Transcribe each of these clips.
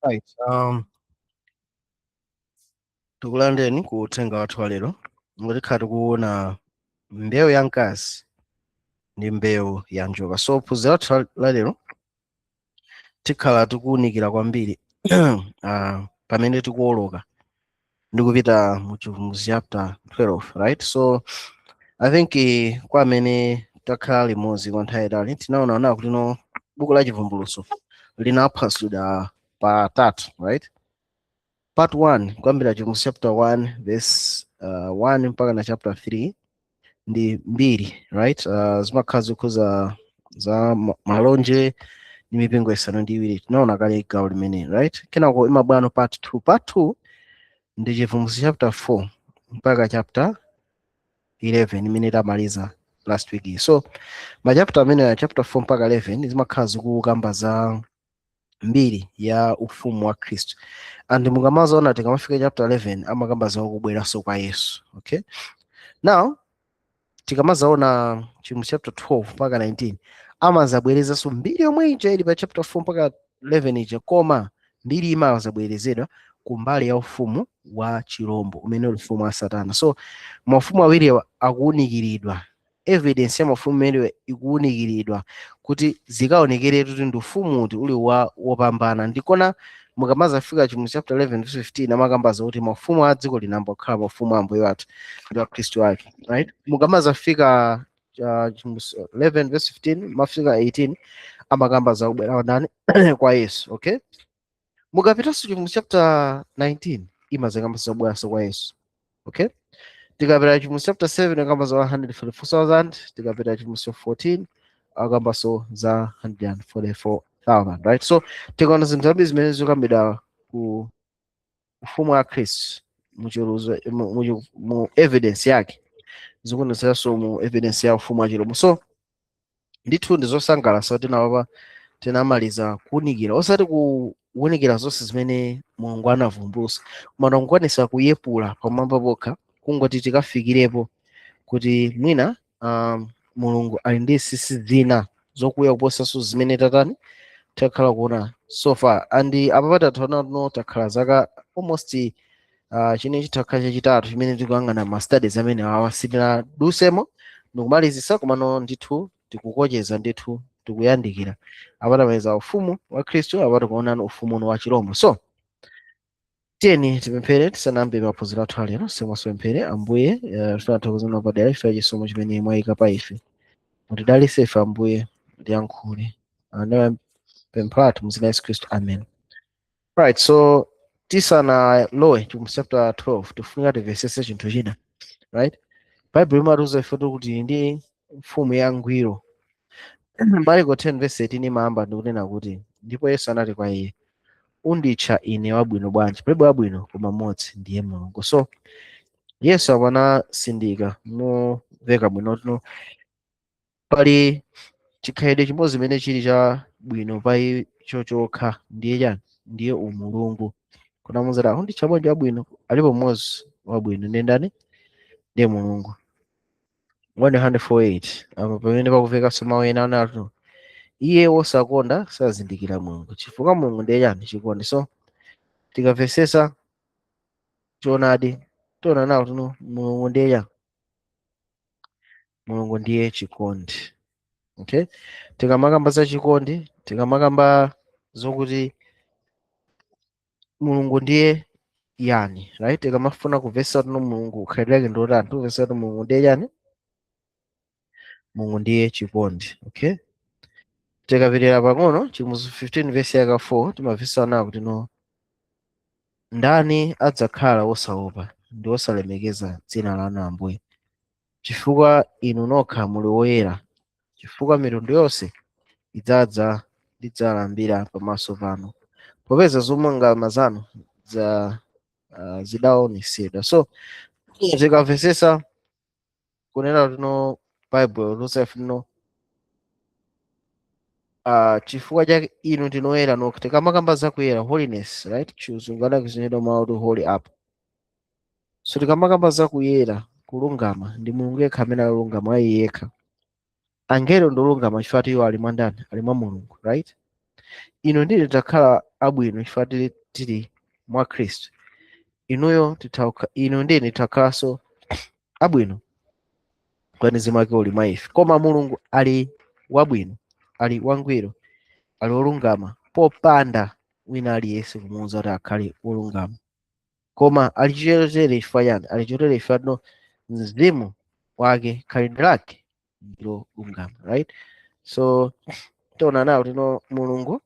Right. Tikulandireni ku uthenga wathu wa lero. Ngoti tikuona mbewu ya mkazi ndi mbewu ya njoka. So phunziro lathu la lero tikhala tikuwunikira kwambiri pamene tikuwoloka ndi kupita mu Chivumbulutso chapter 12, right? So I think kwa amene takhala limodzi kwa nthawi itali, tinaona na kuti no, buku la Chivumbulutso linaphwasulidwa patatu, right? Part 1, kuyambira Chivumbulutso chapter 1 verse 1 mpaka na chapter 3, ndi mbiri, right? Zimakhala zikhuza za malonje ndi mipingo isanu ndi iwiri. Tinaona kale gawo limene, right? Kenako imabwano part 2. Part 2 ndi Chivumbulutso chapter 4 mpaka chapter 11 imene tamaliza last week. So ma chapter amene ya chapter 4 mpaka 11 zimakhala zikukamba za mbiri ya ufumu wa Khristu, and mukamazaona tikamafika chapter 11 amakamba za kubweranso kwa Yesu, okay? Now tikamazaona Chivumbulutso chapter 12 mpaka 19, amazabwerezanso mbiri yomwe ija ili pa chapter 4 mpaka 11 ija, koma mbiri imazabwerezedwa kumbali ya ufumu wa chirombo umene uli ufumu wa Satana. So mafumu awiri akuwunikiridwa, evidence ya mafumu imeneyo ikuwunikiridwa kuti zikaonekeretu kuti ndi ufumu uti uli wa wopambana. Ndikona mukamazafika Chivumbulutso chapter 11 verse 15, amakamba zakuti mafumu a dziko linamba kukhala mafumu a Ambuye wathu ndi wa Khristu wake, right? Mukamazafika Chivumbulutso 11 verse 15 mafika 18, amakamba za kubwera ndani? Kwa Yesu, okay? Mukapitanso Chivumbulutso chapter 19, imazakamba za kubweranso kwa Yesu, okay? Tikapita Chivumbulutso chapter 7, akamba za 144,000. Tikapita Chivumbulutso 14, akambanso za 144,000, right? So tikaona zinthu zambiri zimene zikukambidwa ku ufumu wa Khristu muchiweruzo, mu evidence yake, zikuonetseranso mu evidence ya ufumu wa chilombo. So ndithu ndi zosangalatsa kuti tinawapa tinamaliza kuwunikira, osati kuwunikira zonse zimene Mulungu anavumbulutsa, koma takukwanisa kuyepula pamwamba pokha, kungoti tikafikirepo kuti mwina Mulungu ali ndi zinsinsi zina zokuya kuposanso zimene tatani takhala kuona so far. And apa patathaona no, takhala zaka almost chine chitakhala chachitatu chimene tikuyang'ana ma studies amene awa. Sitinadusemo ndikumalizisa, komano ndithu tikukocheza, ndithu tikuyandikira. Apa tamaliza ufumu wa Khristu, apa tikuonani ufumu wa chilombo. So tiyeni tipemphere tisanayambe maphunziro athu alero. Simwasopemphere. Ambuye, tinathokoza padera ife chisomo chimene mwayika pa ife. Mutidalitse ife, Ambuye, mutiyankhule. Anawe pempho lathu muzina Yesu Khristu, amen. Right, so tisanalowe mu chapter 12, tifunika timvesese chinthu china, right? Bible imatiuza ife kuti ndi mfumu yangwiro. Marko 10 verse 18 imayamba ndikunena kuti, "Ndipo Yesu anati kwa iye, 'Unditcha ine wabwino bwanji? Palibe wabwino koma mmodzi, ndiye Mulungu.'" So Yesu apanasindika momveka bwino tino pali chikhalidwe chimodzi chimene chili cha bwino pa icho chokha, ndiye chani? Ndiye umulungu. Kunamuzera, "Unditcha bwanji wabwino? Alipo mmodzi wabwino, ndiye ndani? Ndiye Mulungu." 148 apa pamene pakuvekanso mawu ena anatu, "Iye wosakonda sazindikira Mulungu, chifukwa Mulungu ndiye chani? Chikondi." So tikamvesesa choonadi, tiona nawo tino Mulungu ndiye chani? Mulungu ndiye chikondi, okay? Tikamakamba za chikondi, tikamakamba zokuti Mulungu ndiye yani, right? Tikamafuna kumvetsa tino Mulungu khalidwe lake ndotani, tikumvetsa kuti Mulungu ndiye yani? Mulungu ndiye chikondi, okay? Tikapitirira pang'ono, Chivumbulutso 15 verse yaka 4, timamvetsa nawo kuti no, "Ndani adzakhala wosaopa ndi wosalemekeza dzina lanu, Ambuye? Chifukwa inu nokha muli woyera, chifukwa mitundu yonse idzadza ndidzalambira pamaso panu, popeza zolungama zanu za zidaonetsedwa." So tikamvesesa kunena tino Bible lusafe no, chifukwa chake inu ndinoyera nokha. Tikamakamba zakuyera, holiness, right? Chizungu adakuzinedwa mawu to holy up. So tikamakamba zakuyera, kulungama, ndi Mulungu yekha amene alungama iye yekha. Angelo ndi olungama chifukwa iwo ali mwa ndani? Ali mwa Mulungu, right? Inu ndine takhala abwino chifukwa tili mwa Khristu. Inuyo inu ndine takhalanso abwino kwa mzimu wake uli mwa ife. Koma Mulungu ali wabwino, ali wangwiro, ali wolungama, popanda wina aliyense kumuwuza kuti akhale wolungama. Koma ali chotere chifukwa chani? Ali chotere chifukwa tino mzimu wake, khalidwe lake ndilolungama, right? So tiona nawo tino Mulungu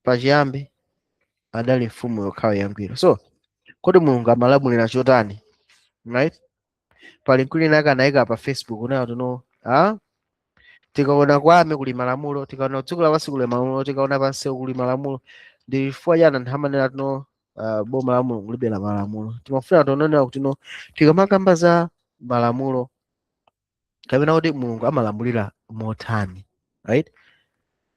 pachiyambi adali mfumu yokhayo yangwiro. So kodi Mulungu amalamulira chotani, right? Pali mkulu ina akanayika pa Facebook nayo tino tikaona kwame kuli malamulo, tikaona dziko lapansi kuli malamulo, tikaona pansewu kuli malamulo. Ndi chifukwa chani anthu amanena tino boma la Mulungu libe la malamulo? Timafuna tiononera kuti no tikamakamba za malamulo kapena kuti Mulungu amalamulira motani, right?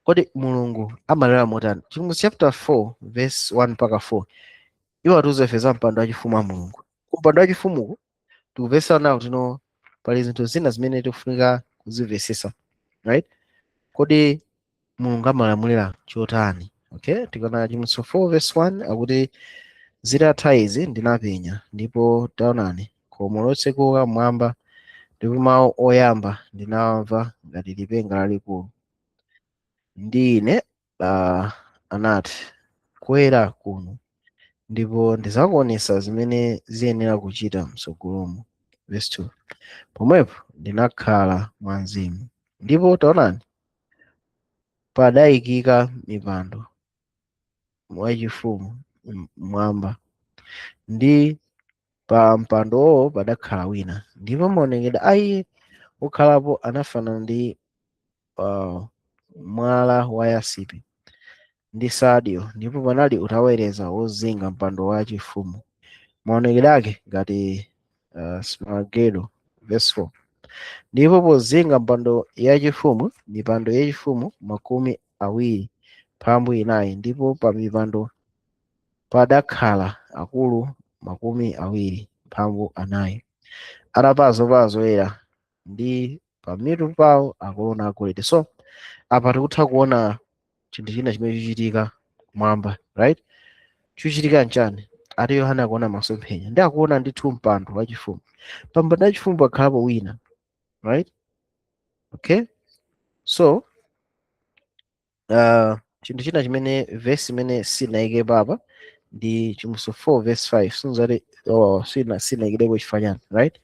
Kodi Mulungu amalamulira motani? Chivumbulutso chapter 4 verse 1 mpaka 4 iwatiuza ife za mpando wachifumu wa Mulungu. Ku mpando wachifumuku tikupeza nawo tino pali zinthu zina zimene tikufunika kuzimvesesa, right? Kodi Mulungu amalamulira chotani? Okay, tikaona Chivumbulutso 4 verse 1 akuti, zitatha izi ndinapenya, ndipo taonani, khomo lotsekuka mmwamba, ndipo mawu oyamba ndinawamva ngati lipenga lalikulu ndi ine, anati, kwera kuno, ndipo ndizakuonesa zimene ziyenera kuchita mtsogolomo. Verse 2, pomwepo ndinakhala mwa mzimu, ndipo taonani, padayikika mipando mwachifumu mmwamba, ndi pa mpandowo padakhala wina, ndipo maonekedwe a iye wokhalapo anafanana ndi mwala wa yasipi ndi sardio, ndipo panali utawereza wozinga mpando wachifumu, maonekedwe ake ngati smaragdo. Verse 4, ndipo pozinga mpando yachifumu mipando yachifumu 24, ndipo pa mipando padakhala akulu 24 atavala zovala zoyera, ndi pamitu pawo akorona agolide. So apa tikutha kuona chinthu china chimene chichitika kumwamba, right? Chikuchitika nchani? Ati Yohana akuona masomphenya ndi akuona ndithu mpando wachifumu. Pa mpando wachifumu pakhalapo wina, right? Okay, so chinthu china chimene verse imene sinayike papa ndi Chivumbulutso 4 verse 5. Sinzati, oh, sinayikideko chifukwa chani, right?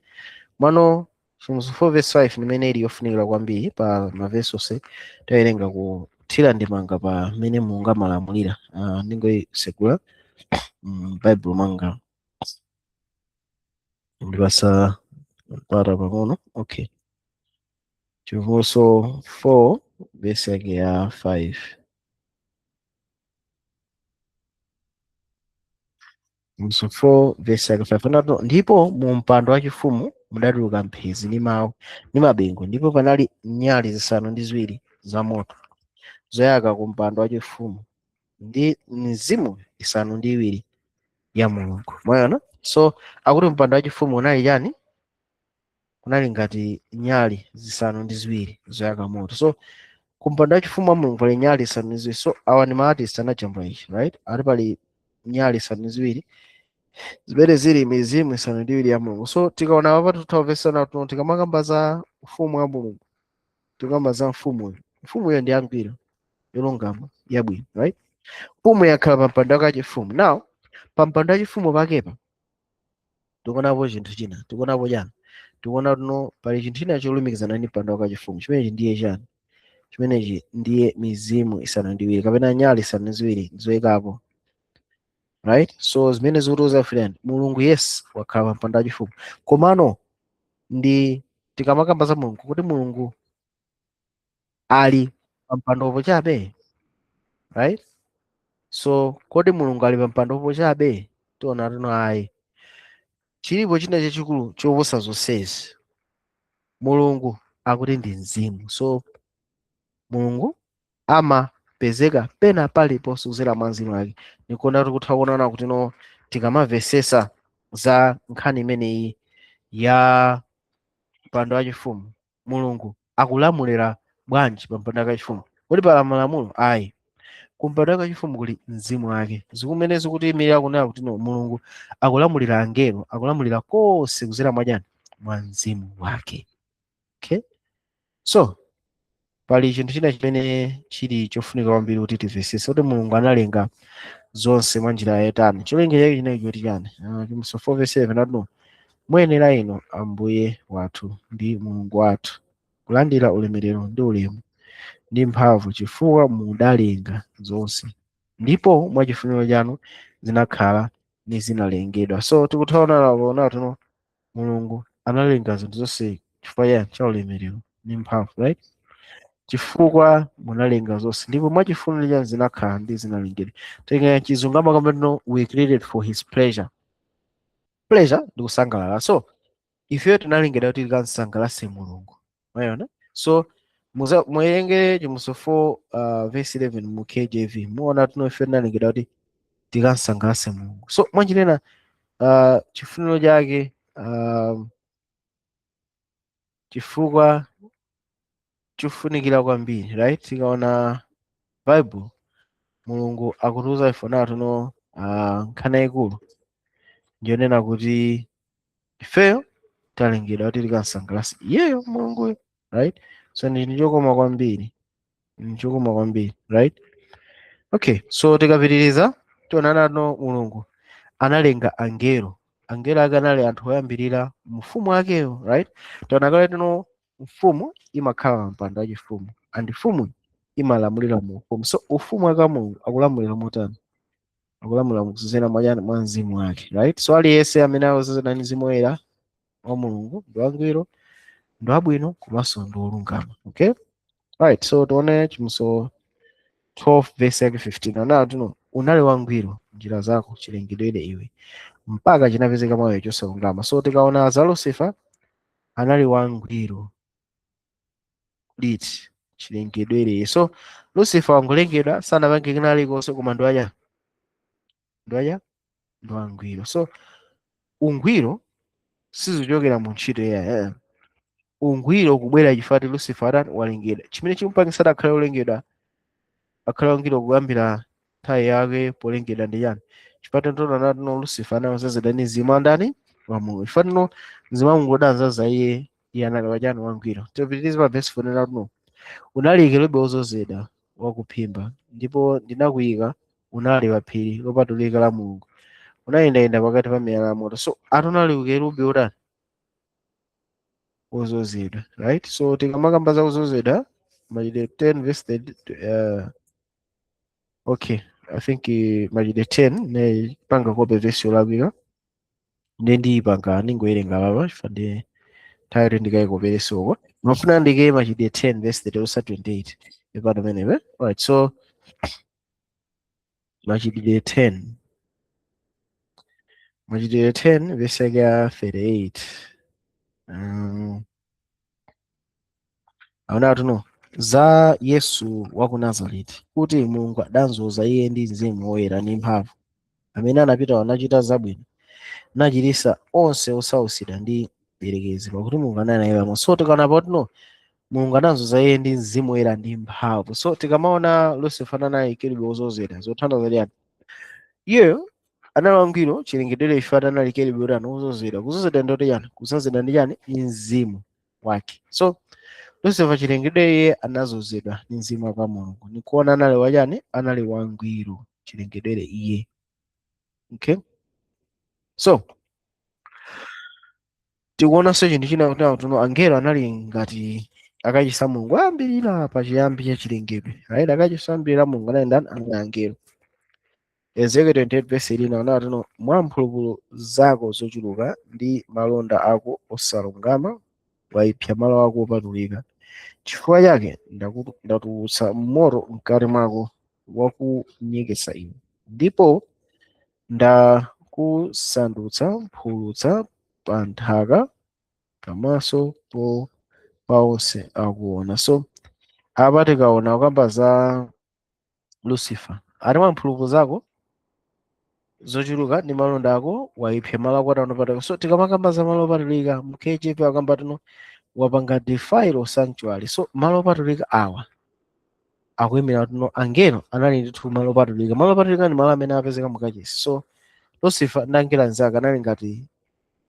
Mwano Chivumbulutso 4 verse 5 nimene ili yofunikira kwambiri pa mavesi onse tawerenga kuthira ndimanga pa mmene Mulungu amalamulira. Ndingoyisekula Bible mwanga, ndipasa mpata pang'ono. Okay, Chivumbulutso 4 verse yake ya 5. Chivumbulutso 4 verse yake 5 anati, ndipo mu mpando wachifumu mudatuluka mphezi ndi mawu ndi mabengo, ndipo panali nyali 7 za moto zoyaka ku mpando wachifumu, ndi mizimu 7 ya Mulungu. Mwaona? So akuti mpando wachifumu unali chani? Kunali ngati nyali 7 zoyaka moto. So kumpando wachifumu wa Mulungu pali nyali 7. So awa ndi ma artist anajambula ichi, right? Ati pali nyali 7 zimene zili mizimu 7 ya Mulungu. So tikaona apa tuthamvesana tuno, tikamakamba za ufumu wa Mulungu, tikamba za mfumuyo. Mfumuyo ndi yangwiro, yolungama, yabwino, right? Mfumu yakhala pa mpando wake wachifumu. Now pa mpando wachifumu pakepa tikuonapo chinthu china. Tikuonapo chani? Tikuona tuno pali chinthu china cholumikizana ndi mpando wake wachifumu. Chimenechi ndiye chani? Chimenechi ndiye mizimu 7 kapena nyali 7 zoyikapo, right? So zimene zikutiuza friend, Mulungu, yes, wakhala pa mpando wachifumu, komano ndi tikamakamba za Mulungu, kuti Mulungu ali pa mpandopo chabe, right? So kodi Mulungu ali pa mpandopo chabe? Tiona tuno ayi, chilipo china chachikulu choposa zonsezi. Mulungu akuti ndi mzimu. So Mulungu amapezeka pena paliponse kudzera mwa mzimu wake. Nikuona kuti kutha kuonana kuti no tikamamvesesa za nkhani imeneyi ya mpando wachifumu, Mulungu akulamulira bwanji pa mpando wachifumu? Kodi pala malamulo? Ayi. Kumpando wake wachifumu kuli mzimu wake, zikumene zikutiyimirira kunena kuti no, Mulungu akulamulira angelo, akulamulira konse kuzera mwachani? Mwa mzimu wake. Okay, so pali chinthu china chimene chili chofunika kwambiri kuti timvetsetse kuti Mulungu analenga zonse mwa njira yotani. Cholinga chake chinali choti chani? Chivumbulutso 4 verse 7 ati, no, "Muyenera inu, Ambuye wathu ndi Mulungu wathu, kulandira ulemerero ndi ulemu ndi mphamvu, chifukwa mudalenga zonse, ndipo mwa chifuniro chanu zinakhala ni zinalengedwa." So tikuthaona kuona tuno Mulungu analenga zinthu zonse chifukwa cha ulemerero ndi mphamvu, right? Chifukwa munalenga zonse, ndipo mwa chifuniro chanu zinakhala ndi zinalengedwa. Tenga Chizungu amakamba, no, "We created for His pleasure." Pleasure ndi kusangalala. So ifeyo tinalengedwa kuti tikansangalatse Mulungu, mayona. So muwerenge Chivumbulutso 4 verse 11 mu KJV, muona tuno ife tinalengedwa kuti tikansangalatse Mulungu. So mwanjinena chifuniro chake, chifukwa chofunikira kwambiri, right? Tikaona Bible, Mulungu akutiuza ife tuno nkhani yayikulu ndiyonena kuti ifeyo talengedwa kuti tikansangalatse iyeyo Mulunguyo, right? So ndi chinthu chokoma kwambiri, ndi chokoma kwambiri, right? Okay, so tikapitiriza tionana no Mulungu analenga angelo. Angelo ake anali anthu oyambirira mfumu akeyo, right? Tiona kale tino mfumu imakhala pa mpando wachifumu, and mfumu imalamulira mu ufumu. So ufumu wake wa Mulungu akulamulira motani? Akulamulira mukuzera mwachani? Mwa mzimu wake, right? So aliyense amene akudzazidwa ndi Mzimu Woyera wa Mulungu ndi wangwiro, ndi wabwino, komanso ndi wolungama. Okay, right? So tione Chivumbulutso 12 verse yake 15. Anati, no, "Unali wangwiro njira zako chilengedwere iwe, mpaka chinapezeka mwa iwe chosalungama." So tikaona za Lucifer, anali wangwiro liti? Chilengedwere. So Lucifer wangolengedwa, sanapange kena kalikonse, koma ndiwaja ndiwaja ndi wangwiro. So ungwiro sizichokera mu ntchito ya ungwiro kubwera chifukwa Lucifer atani? Walengedwa. Chimene chimupangisa akhale olengedwa, akhale wangwiro kuyambira nthawi yake polengedwa ndi chani? Chifukwa tinoona tino Lucifer anawazazidwa ndi mzimu wa ndani? Wa Mulungu. Chifukwa tino mzimu wa Mulungu udanzaza iye, iye anali wachani? Wangwiro. Tipitirize pa verse 4 tino, "Unali kerubi wozozedwa wakuphimba, ndipo ndinakuyika unali pa phiri lopatulika la Mulungu, unayendayenda pakati pa miyala ya moto." So atunali kerubi utani? Wozozedwa, right? So tikamakamba za kuzozedwa, Machitidwe 10 verse 30, okay, I think Machitidwe 10 ne panga copy verse yolakwika, ndi ndiyipanga ningowerenga papa chifukwa ndi nthawi yoti ndikayikopereso uko. Mafuna ndike Machitidwe 10 verse 30 osa 28 ipano menepe, right? So Machitidwe 10, Machitidwe 10 verse yake ya 38, aona tuno za Yesu wa ku Nazareti, kuti Mulungu adamudzoza iye ndi Mzimu Woyera ndi mphamvu, amene anapita anachita zabwino, nachiritsa onse osautsidwa ndi mdierekezi, pakuti Mulungu anali naye pamodzi. So tikaona poti Mulungu anamudzoza iye ndi Mzimu Woyera ndi mphamvu. So tikamaona Lucifer anali kerubi wozozedwa, zothandiza chani? Iyeyo anali wangwiro chilengedwere ife anali kerubi wotani? Wozozedwa. Kuzozedwa ndoti chani? Kuzozedwa ndi chani? Ndi mzimu wake. So Lucifer chilengedwe iye anazozedwa ndi mzimu wa Mulungu, nikuona anali wachani? Anali wangwiro chilengedwere iye. Okay, so tikuonanso chinthu china kuti tuno angelo anali ngati akachisa Mulungu ayambirira pachiyambi cha chilengedwe, right? Akachisa ambirira Mulungu anali ndani? Anali angelo. Ezekiel 28 verse 11 anati tuno, "Mwa mphulupulu zako zochuluka ndi malonda ako osalungama wayipsa malo ako opatulika. Chifukwa chake ndatulutsa moto mkati mwako wakunyeketsa iwe, ndipo ndakusandutsa mphulupulu pa nthaka pamaso po pa onse akuona." So apa tikaona kukamba za Lucifer, ati mwa mphulupulu zako zochuluka ndi malonda ako wayipsa malo ako opatulika. So tikamakamba za malo opatulika, mu KJV akamba tuno wapanga defile sanctuary. So malo opatulika awa Akuyimira kuti no angelo anali ndithu malo opatulika. Malo opatulika ndi malo amene apezeka mukachisi. So Lucifer ndi angelo anzake anali ngati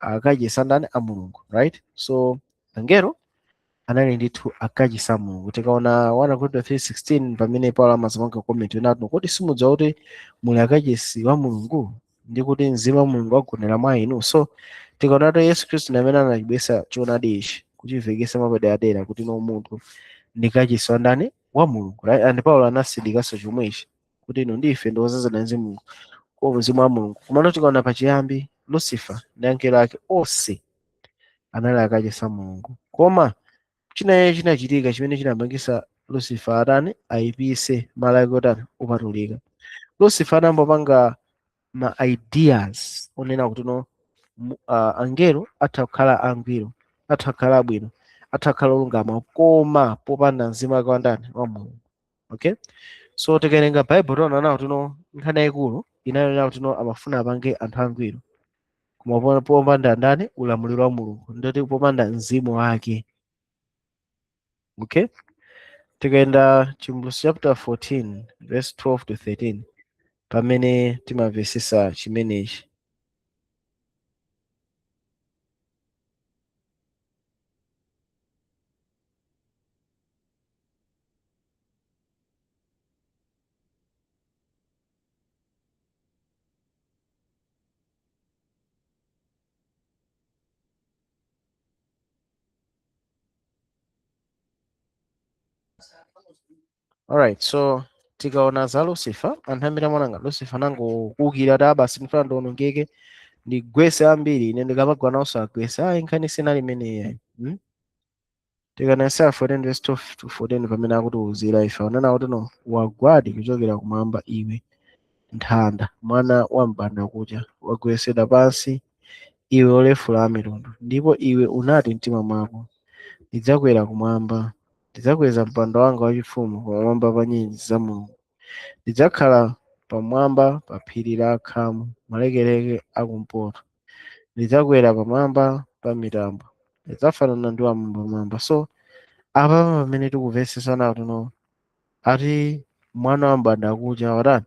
akachisi andani? A Mulungu, right? So angelo anali ndithu akachisi a Mulungu. Tikaona 1 Korinto 3:16, pamene Paulo amazamanga comment yonati, "Kodi simudziwa kuti muli akachisi wa Mulungu ndi kuti mzimu wa Mulungu wagonera mwa inu?" So tikaona kuti Yesu Khristu ndi amene anachibweretsa choonadi ichi, kuchivekesa mwapaderadera kuti no munthu ndi kachisi wa ndani? Wa Mulungu, right? And Paulo anasindikanso chomwechi kuti ino ndife ndiwozazana ndi Mulungu, kwa mzimu wa Mulungu. Komano tikaona pachiyambi, Lucifer ndi angelo ake onse anali akachisi a Mulungu, koma chinaye chinachitika chimene chinapangisa Lucifer atani? Ayipise malo ake otani? Opatulika. Lucifer anambopanga ma ideas onena kuti no angelo atha kukhala angwiro, atha kukhala abwino, atha kukhala olungama, koma popanda mzimu wake wandani? Wa Mulungu. Okay, so tikawerenga Bible tiona nawo tino nkhani yayikulu inayonena kuti no amafuna apange anthu angwiro, koma popanda ndani? Ulamuliro wa Mulungu, ndoti popanda mzimu wake. Okay, tikaenda Chivumbulutso chapter 14 verse 12 to 13, pamene timamvesesa chimenechi. Alright, so tikaona za Lucifer, anthu ambiri amaona ngati Lucifer anangokuwukira kuti basi ndifuna ndionongeke, ndigwese ambiri, ine ndikamagwa nawonso agwese. Ayi, nkhani sinali imeneyi. Tikaona Isaiah 14 verse 12 to 14, pamene akutiwuzira ife, akunena kuti no wagwadi kuchokera kumwamba iwe nthanda, mwana wa m'bandakucha, wagwesedwa pansi iwe olefula a mitundu. Ndipo iwe unati mtima mwako, ndidzakwera kumwamba, ndidzakweza mpando wanga wachifumu pamwamba pa nyenyezi za Mulungu, ndidzakhala pamwamba pa phiri la khamu, malekeleke akumpoto, ndidzakwera pamwamba pa mitambo, ndidzafanana ndi wamwambamwamba. So apa pamene tikumvesesana kuti no ati mwana wa m'bandakucha watani?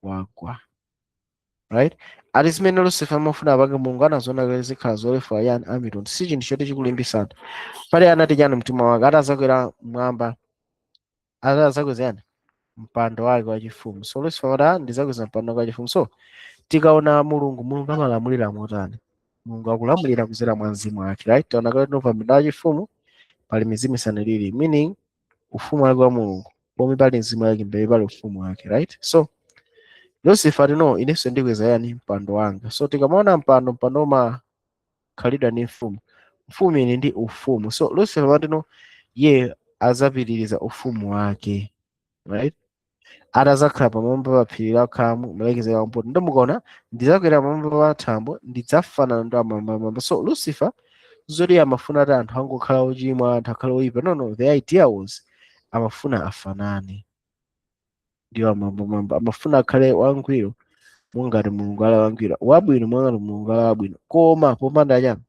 Wagwa, right? Ati zimene Lucifer amafuna apange, Mulungu anaziona kuti zikhala zolefula yani? A mitundu. Si chinthu choti chikulimbisana. Pali anati chani mtima wake? Ati azakwera mwamba, ati azakweza yani? Mpando wake wachifumu. So Lucifer amati, "Ah, ndizakweza mpando wake wachifumu." So tikaona Mulungu, Mulungu amalamulira motani? Mulungu akulamulira kudzera mwa mzimu wake, right? Taona kale pa mpando wachifumu pali mizimu isanu iwiri, meaning ufumu wake wa Mulungu, pomwe pali mzimu wake mbele pali ufumu wake, right? So Lucifer ati no, inenso ndikweza yani? Mpando wanga. So tikamaona mpando, mpando umakhalidwa ndi mfumu, mfumu ili ndi ufumu. So Lucifer amati no, ye azapitiriza ufumu wake, right? Atazakhala pamwamba pa phiri la khamu, malekezero akumpoto, ndo mukaona ndidzakwera pamwamba pa thambo, ndidzafanana ndi amwambamwamba. So Lucifer zoti amafuna ati anthu angokhala ochimwa, anthu akhale oyipa, no, the idea was amafuna afanane ndiwo amwambamwamba, amafuna akhale wangwiro mongati Mulungu ali wangwiro, wabwino mongati Mulungu ali wabwino, koma popanda chani?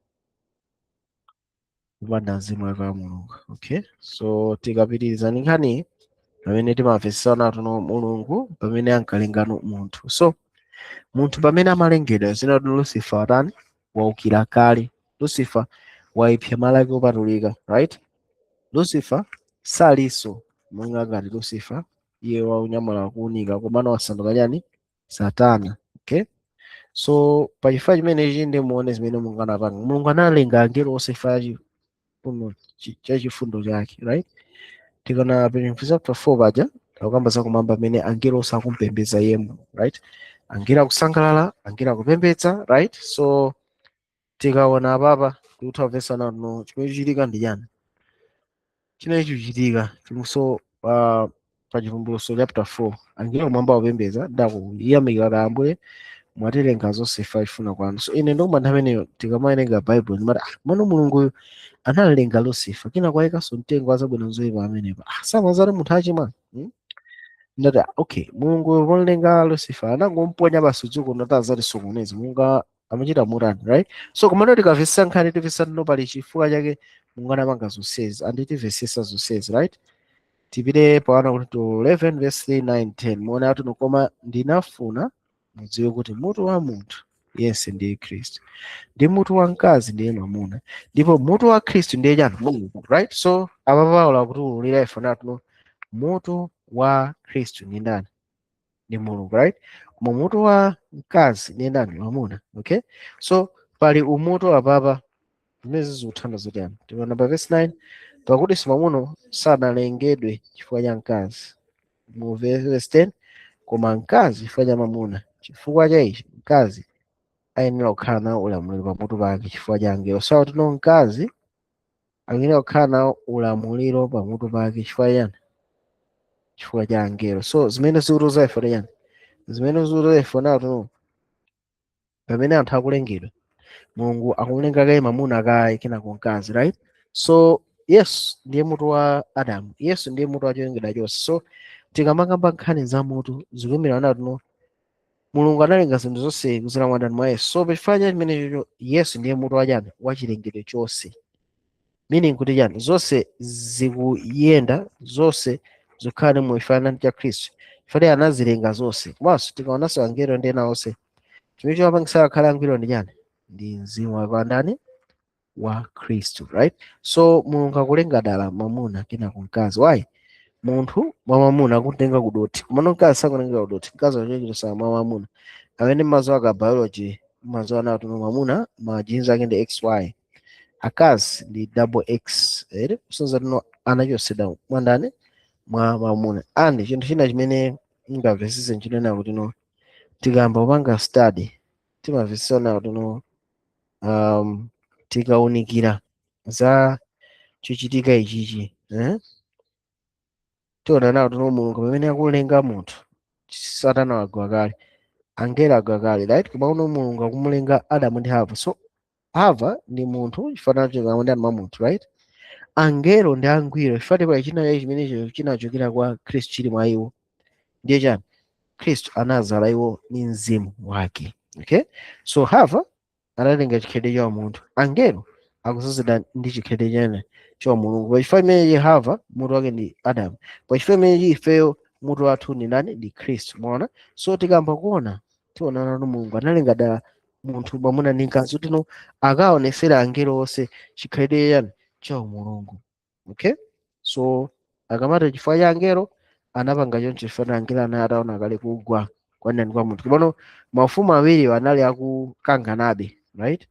Popanda mzimu wake wa Mulungu. Okay, so tikapitiriza ndi nkhani, pamene timamvesesana tuno Mulungu pamene ankalengano munthu, so munthu pamene amalengedwa, zina kuti Lucifer watani? Waukira kale. Lucifer waipsa malo ake opatulika, right? Lucifer salinso monga ngati Lucifer, iye waunyamula kuunika, komano wasanduka chani? Satana. Okay, so pachifukwa chimenechi ndi muone zimene Mulungu anapanga. Mulungu analenga angelo onse chifukwa cha chifundo chake, right? Tikana pa chapter 4 paja akukamba za kumwamba amene angelo onse akumpembedza iye Mulungu, right? Angelo akusangalala, angelo akupembedza, right? So tikaona apapa tikutha kumvesana no chimene chichitika ndi chani? Chimene chikuchitika so pa Chivumbulutso chapter 4, angelo kumwamba akupembedza ndakuyamikira kuti Ambuye mwatilenga zonse ife achifuna kwanu. So ine ndikuma nthawi tikamawerenga Bible ndimati, ah, mano Mulunguyu analenga Lucifer, kina kwayikanso mtengo wa zabwino zoyipa amenepa, ah, samazati munthu achimwa, Ndati, ah, okay, Mulungu polenga Lucifer anangomponya basi dziko ndati azati sokoneza? Mulungu amachita mutani, right? So komano tikamvetsa nkhani, timvetsa no pali chifukwa chake Mulungu anapanga zonsezi, and timvetsetsa zonsezi, right? Tipite pa 1 Korinto 11 verse 3, 9, 10. Muone atuno: koma ndinafuna mudziwe kuti mutu wa munthu yense ndiye Khristu, ndi mutu wa mkazi ndiye mwamuna, ndipo mutu wa Khristu ndiye chani? Mulungu, right? So apa Paulo akutiwululira ife natuno mutu wa Khristu ndi ndani? Ndi Mulungu, right? Koma mutu wa mkazi ndiye ndani? Mwamuna. Okay, so pali umutu apapa zimene zikuthandiza chani? Tikaona pa verse 9, pakuti mwamuna sanalengedwe chifukwa cha mkazi, mu verse 10, koma mkazi chifukwa cha mwamuna. Chifukwa cha ichi mkazi ayenera kukhala nawo ulamuliro pamutu pake chifukwa cha angelo. So tino mkazi akuyenera kukhala nawo ulamuliro pamutu pake chifukwa chani? Chifukwa cha angelo. So zimene zikutiuza ife chani? Zimene zikutiuza ife nato, pamene anthu akulengedwa, Mulungu akumulenga kaye mwamuna kaye, kenako mkazi, right? So Yesu ndiye mutu wa Adamu, Yesu ndiye mutu wa cholengedwa chonse. So tikamakamba nkhani za mutu, zikuyimira natuno Mulungu analenga zinthu zonse kudzera mwa ndani? Mwa Yesu. So pachifukwa cha chimenecho, Yesu ndiye mutu wa chani? Wa chilengedwe chonse, meaning kuti chani? Zonse zikuyenda, zonse zikukhala mu chifananizo cha Khristu, chifukwa anazilenga zonse. Komanso tikaonanso angelo ndi ena onse, chimene chimapangisa akhale angwiro ndi chani? Ndi mzimu wa ndani? Wa Khristu, right? So Mulungu akulenga dala mwamuna kenako mkazi. Why? Munthu mwa mwamuna akutenga kudothi, komano mkazi sakutenga kudothi. Mkazi akuchokera mwa mwamuna. Amene mazuwa aka biology mazuwa anawo tuno mwamuna ma genes ake ndi XY, akazi ndi double X ere, kusonyeza tuno anachosedwa mwa ndani? Mwa mwamuna. And chinthu china chimene ngamvesese nchinena kuti no, tikayamba kupanga study timamvesesa kuti no, tikaunikira za chochitika ichichi, eh? Tiona nawo tuno Mulungu pamene akulenga munthu, Satana wagwa kale, angelo agwa kale, right? Koma uno Mulungu akumulenga Adamu ndi Hava. So Hava ndi munthu chifanana chokamba ndi mwa munthu, right? Angelo ndi angwiro chifukwa pali china chimenecho chinachokera kwa Khristu chili mwa iwo. Ndiye chani? Khristu anazala iwo ndi mzimu wake. Okay, so Hava anatenga chikhalidwe cha munthu, angelo akuzazidwa ndi chikhalidwe chene cha Mulungu. Pachifukwa imenechi Hava mutu wake ndi Adamu, pachifukwa imenechi ifeyo mutu wathu ndi ndani? Ndi Khristu. Mwaona? So tikamba kuona, tionana kuti Mulungu analenga dala munthu mwamuna ndi mkazi kuti no akaonesera angelo onse chikhalidwe chani? Cha Mulungu. Okay, so akamati chifukwa cha angelo, anapanga choncho chifukwa angelo anali ataona kale kugwa kwa ndani? Kwa munthu. Komano mafumu awiri anali akukanganabe, right?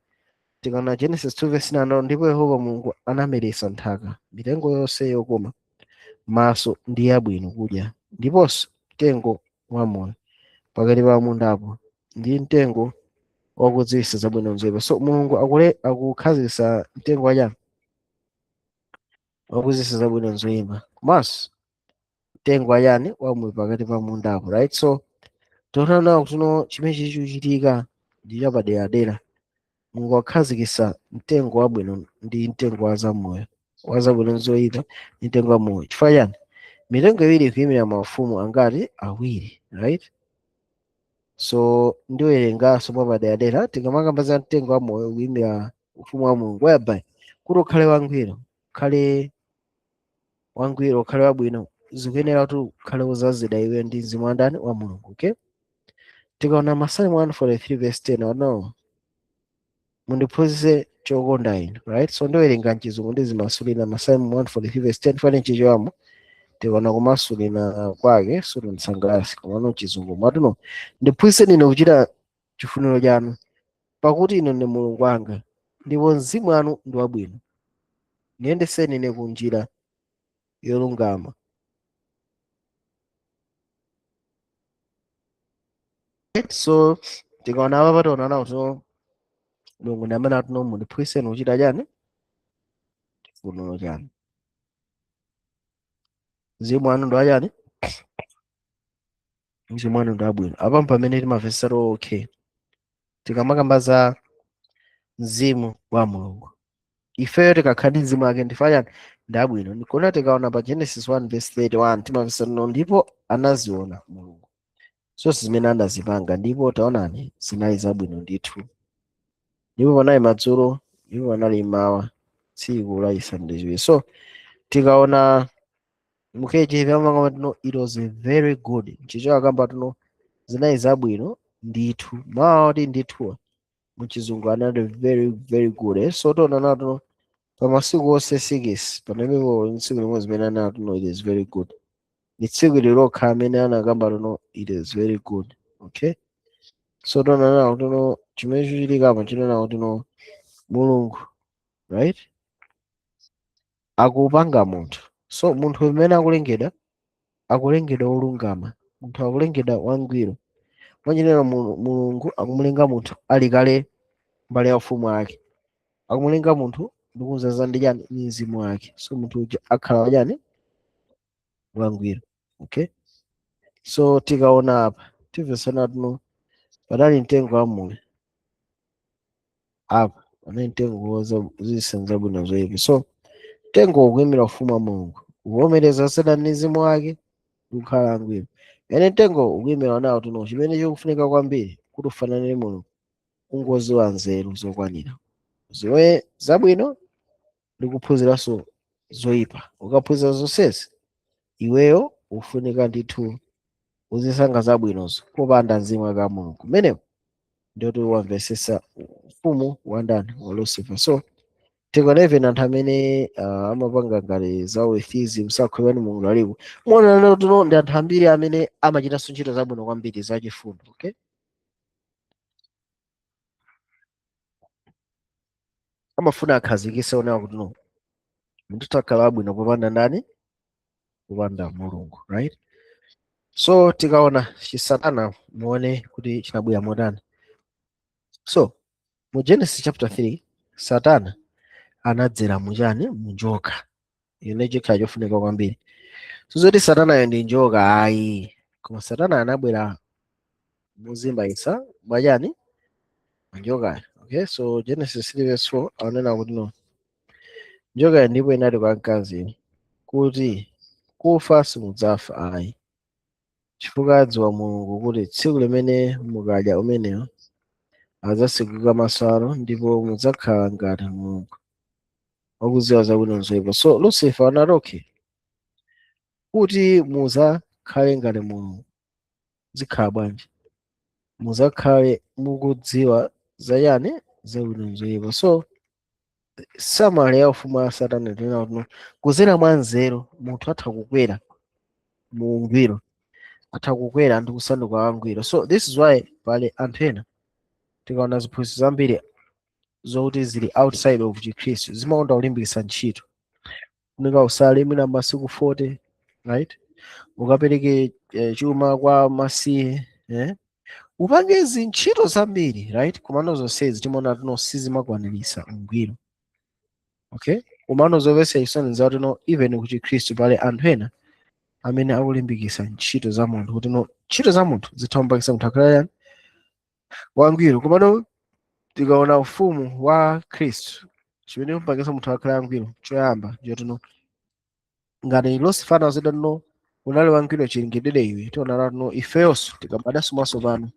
Tikaona Genesis 2 verse 9, ndipo Yehova Mulungu anameretsa nthaka mitengo yonse yokoma maso ndi yabwino kudya, ndiponso mtengo wamoyo pakati pa mundapo, ndi mtengo wakudziwitsa zabwino ndi zoyipa. So Mulungu akule akukhazikitsa mtengo wachani? Wakudziwitsa zabwino ndi zoyipa, komanso mtengo wachani? Wamoyo pakati pa mundapo, right? So tiona kuti no, chimene chikuchitika ndi chapaderadera. Mulungu akhazikitsa mtengo wabwino ndi mtengo wa zamoyo, wa zabwino ndi zoyipa ndi mtengo wa moyo. Chifukwa chani? Mitengo iwiri ikuyimira mafumu angati? Awiri, right? So ndiwerenganso mwapaderadera. Tikamakamba za mtengo wa moyo, ukuyimira ufumu wa Mulungu, whereby kuti ukhale wangwiro, ukhale wangwiro, ukhale wabwino, zikuyenera kuti ukhale wozazidwa iwe ndi mzimu wa ndani? Wa Mulungu. Okay, tikaona Masalimo 143 verse 10, ano mundiphunzitse chokonda inu, right? So ndiwerenga mchizungu ndizimasulira. Masalimo 143 verse 10, fane mchichewamo tikaona kumasulira kwake sutondisangalatsa, komano mchizungu mwatuno: ndiphunzitseni ine kuchita chifuniro chanu, pakuti inu ndi Mulungu wanga, ndipo mzimu wanu ndi wabwino. Ndiyendeseni ine ku njira yolungama. Right? So tikaona apa, pataona nawo to Mulungu ndi amene atuno mundiphunzitseni kuchita chani? Chifuniro chanu. Mzimu wanu ndi wachani? Mzimu wanu ndi wabwino. Apa pamene timamvetsa, okay, tikamakamba za mzimu wa Mulungu, ifeyo tikakhala ndi mzimu wake ndifa chani? Ndi abwino. Ndikuona tikaona pa Genesis 1 verse 31, timamvetsa no, ndipo anaziona Mulungu zonse zimene anazipanga, ndipo taonani zinali zabwino ndithu. Ndipo panali madzulo, ndipo panali mawa, tsiku lachisanu ndi chiwiri. So tikaona Mu KJV amakamba tino it was very good. Mchichewa akamba tino zinali zabwino ndithu. Mawu oti ndithu muchizungu anati very very good, eh? So tiona nato pa masiku onse 6 panapepo tsiku limodzi zimene anati no, it is very good. Ni tsiku lilokha amene anakamba tino it is very good, okay? So tiona nawo tino chimene chichitika apa chinaona tino Mulungu, right, akupanga munthu. So munthu amene akulengedwa, akulengedwa wolungama, munthu akulengedwa wangwiro. Mwanjinena Mulungu akumulenga munthu ali kale mbali ya ufumu wake, akumulenga munthu ndikumzaza ndi chani? Ndi mzimu wake. So munthu uja akhala wachani? Wangwiro, okay? So tikaona apa timvesana tuno panali mtengo wa moyo apa, panali mtengo woziwitsa zabwino zoyipa. So mtengo ukuyimira ufumu wa Mulungu, kuvomereza Satana ndi mzimu wake kukhala angwiro. Ene mtengo ukuyimira nawo tuno chimene chikufunika kwambiri kuti ufanane ndi Mulungu, ungoziwa nzeru zokwanira, ziwe zabwino ndi kuphunziranso zoyipa. Ukaphunzira zonsezi, iweyo ufunika ndithu uzisankha zabwinozo popanda mzimu wake wa Mulungu. Kumeneko ndiyoti wamvesesa ufumu wa ndani? Wa Lucifer. So tikaona even anthu amene amapanga ngati za atheism, sakhulupirira Mulungu alipo, muona tuno ndi anthu ambiri amene amachitanso ntchito zabwino kwambiri zachifundo, okay? Amafuna akhazikise onewa kuti no, munthu akhala wabwino popanda ndani? Popanda Mulungu, right? So tikaona chisatana muone kuti chinabwera motani. So mu Genesis chapter 3 Satana anadzera muchani? Munjoka. Ine chikhala chofunika kwambiri, sizoti Satanayo ndi njoka ayi, koma Satana anabwera muzimbayisa mwachani? Njokayo, okay? So Genesis 3 verse 4 anena kuti no, njokayo ndipo inati kwa mkazi kuti kufa simudzafa ayi, chifukwa adziwa Mulungu kuti tsiku limene mukadya umenewo adzatsekuka maso anu ndipo mudzakhala ngati Mulungu, wakudziwa zabwino ndi zoyipa. So Lucifer anati okay, kuti muzakhale ngati Mulungu zikhala bwanji? Muzakhale mukudziwa zachani? Zabwino ndi zoyipa. So summary ya ufumu wa Satana tinena kuti kuzera mwa nzeru munthu atha kukwera mu ungwiro, atha kukwera ndi kusanduka wangwiro. So this is why pali anthu ena tikaona ziphunzitso zambiri zokuti zili outside of Chikhristu zimakonda kulimbikitsa ntchito, funika usale mwina masiku 40, right? Ukapereke chuma kwa masiye, eh? Upange zintchito zambiri, right? Komano zonsezi timaona tino sizimakwanirisa ungwiro, okay? Komano zomvetsa chisoni zakuti no, even ku Chikhristu pali anthu ena amene akulimbikitsa ntchito za munthu, kuti no, ntchito za munthu zitha kumupangitsa munthu akhale yani? Wangwiro. Komano tikaona ufumu wa Khristu, chimene kumupangitsa munthu akhale wangwiro choyamba njotino ngati Lucifer anazida no unali wangwiro chilengedwere iwe, tiona no ifeyonso tikabadwanso mwatsopano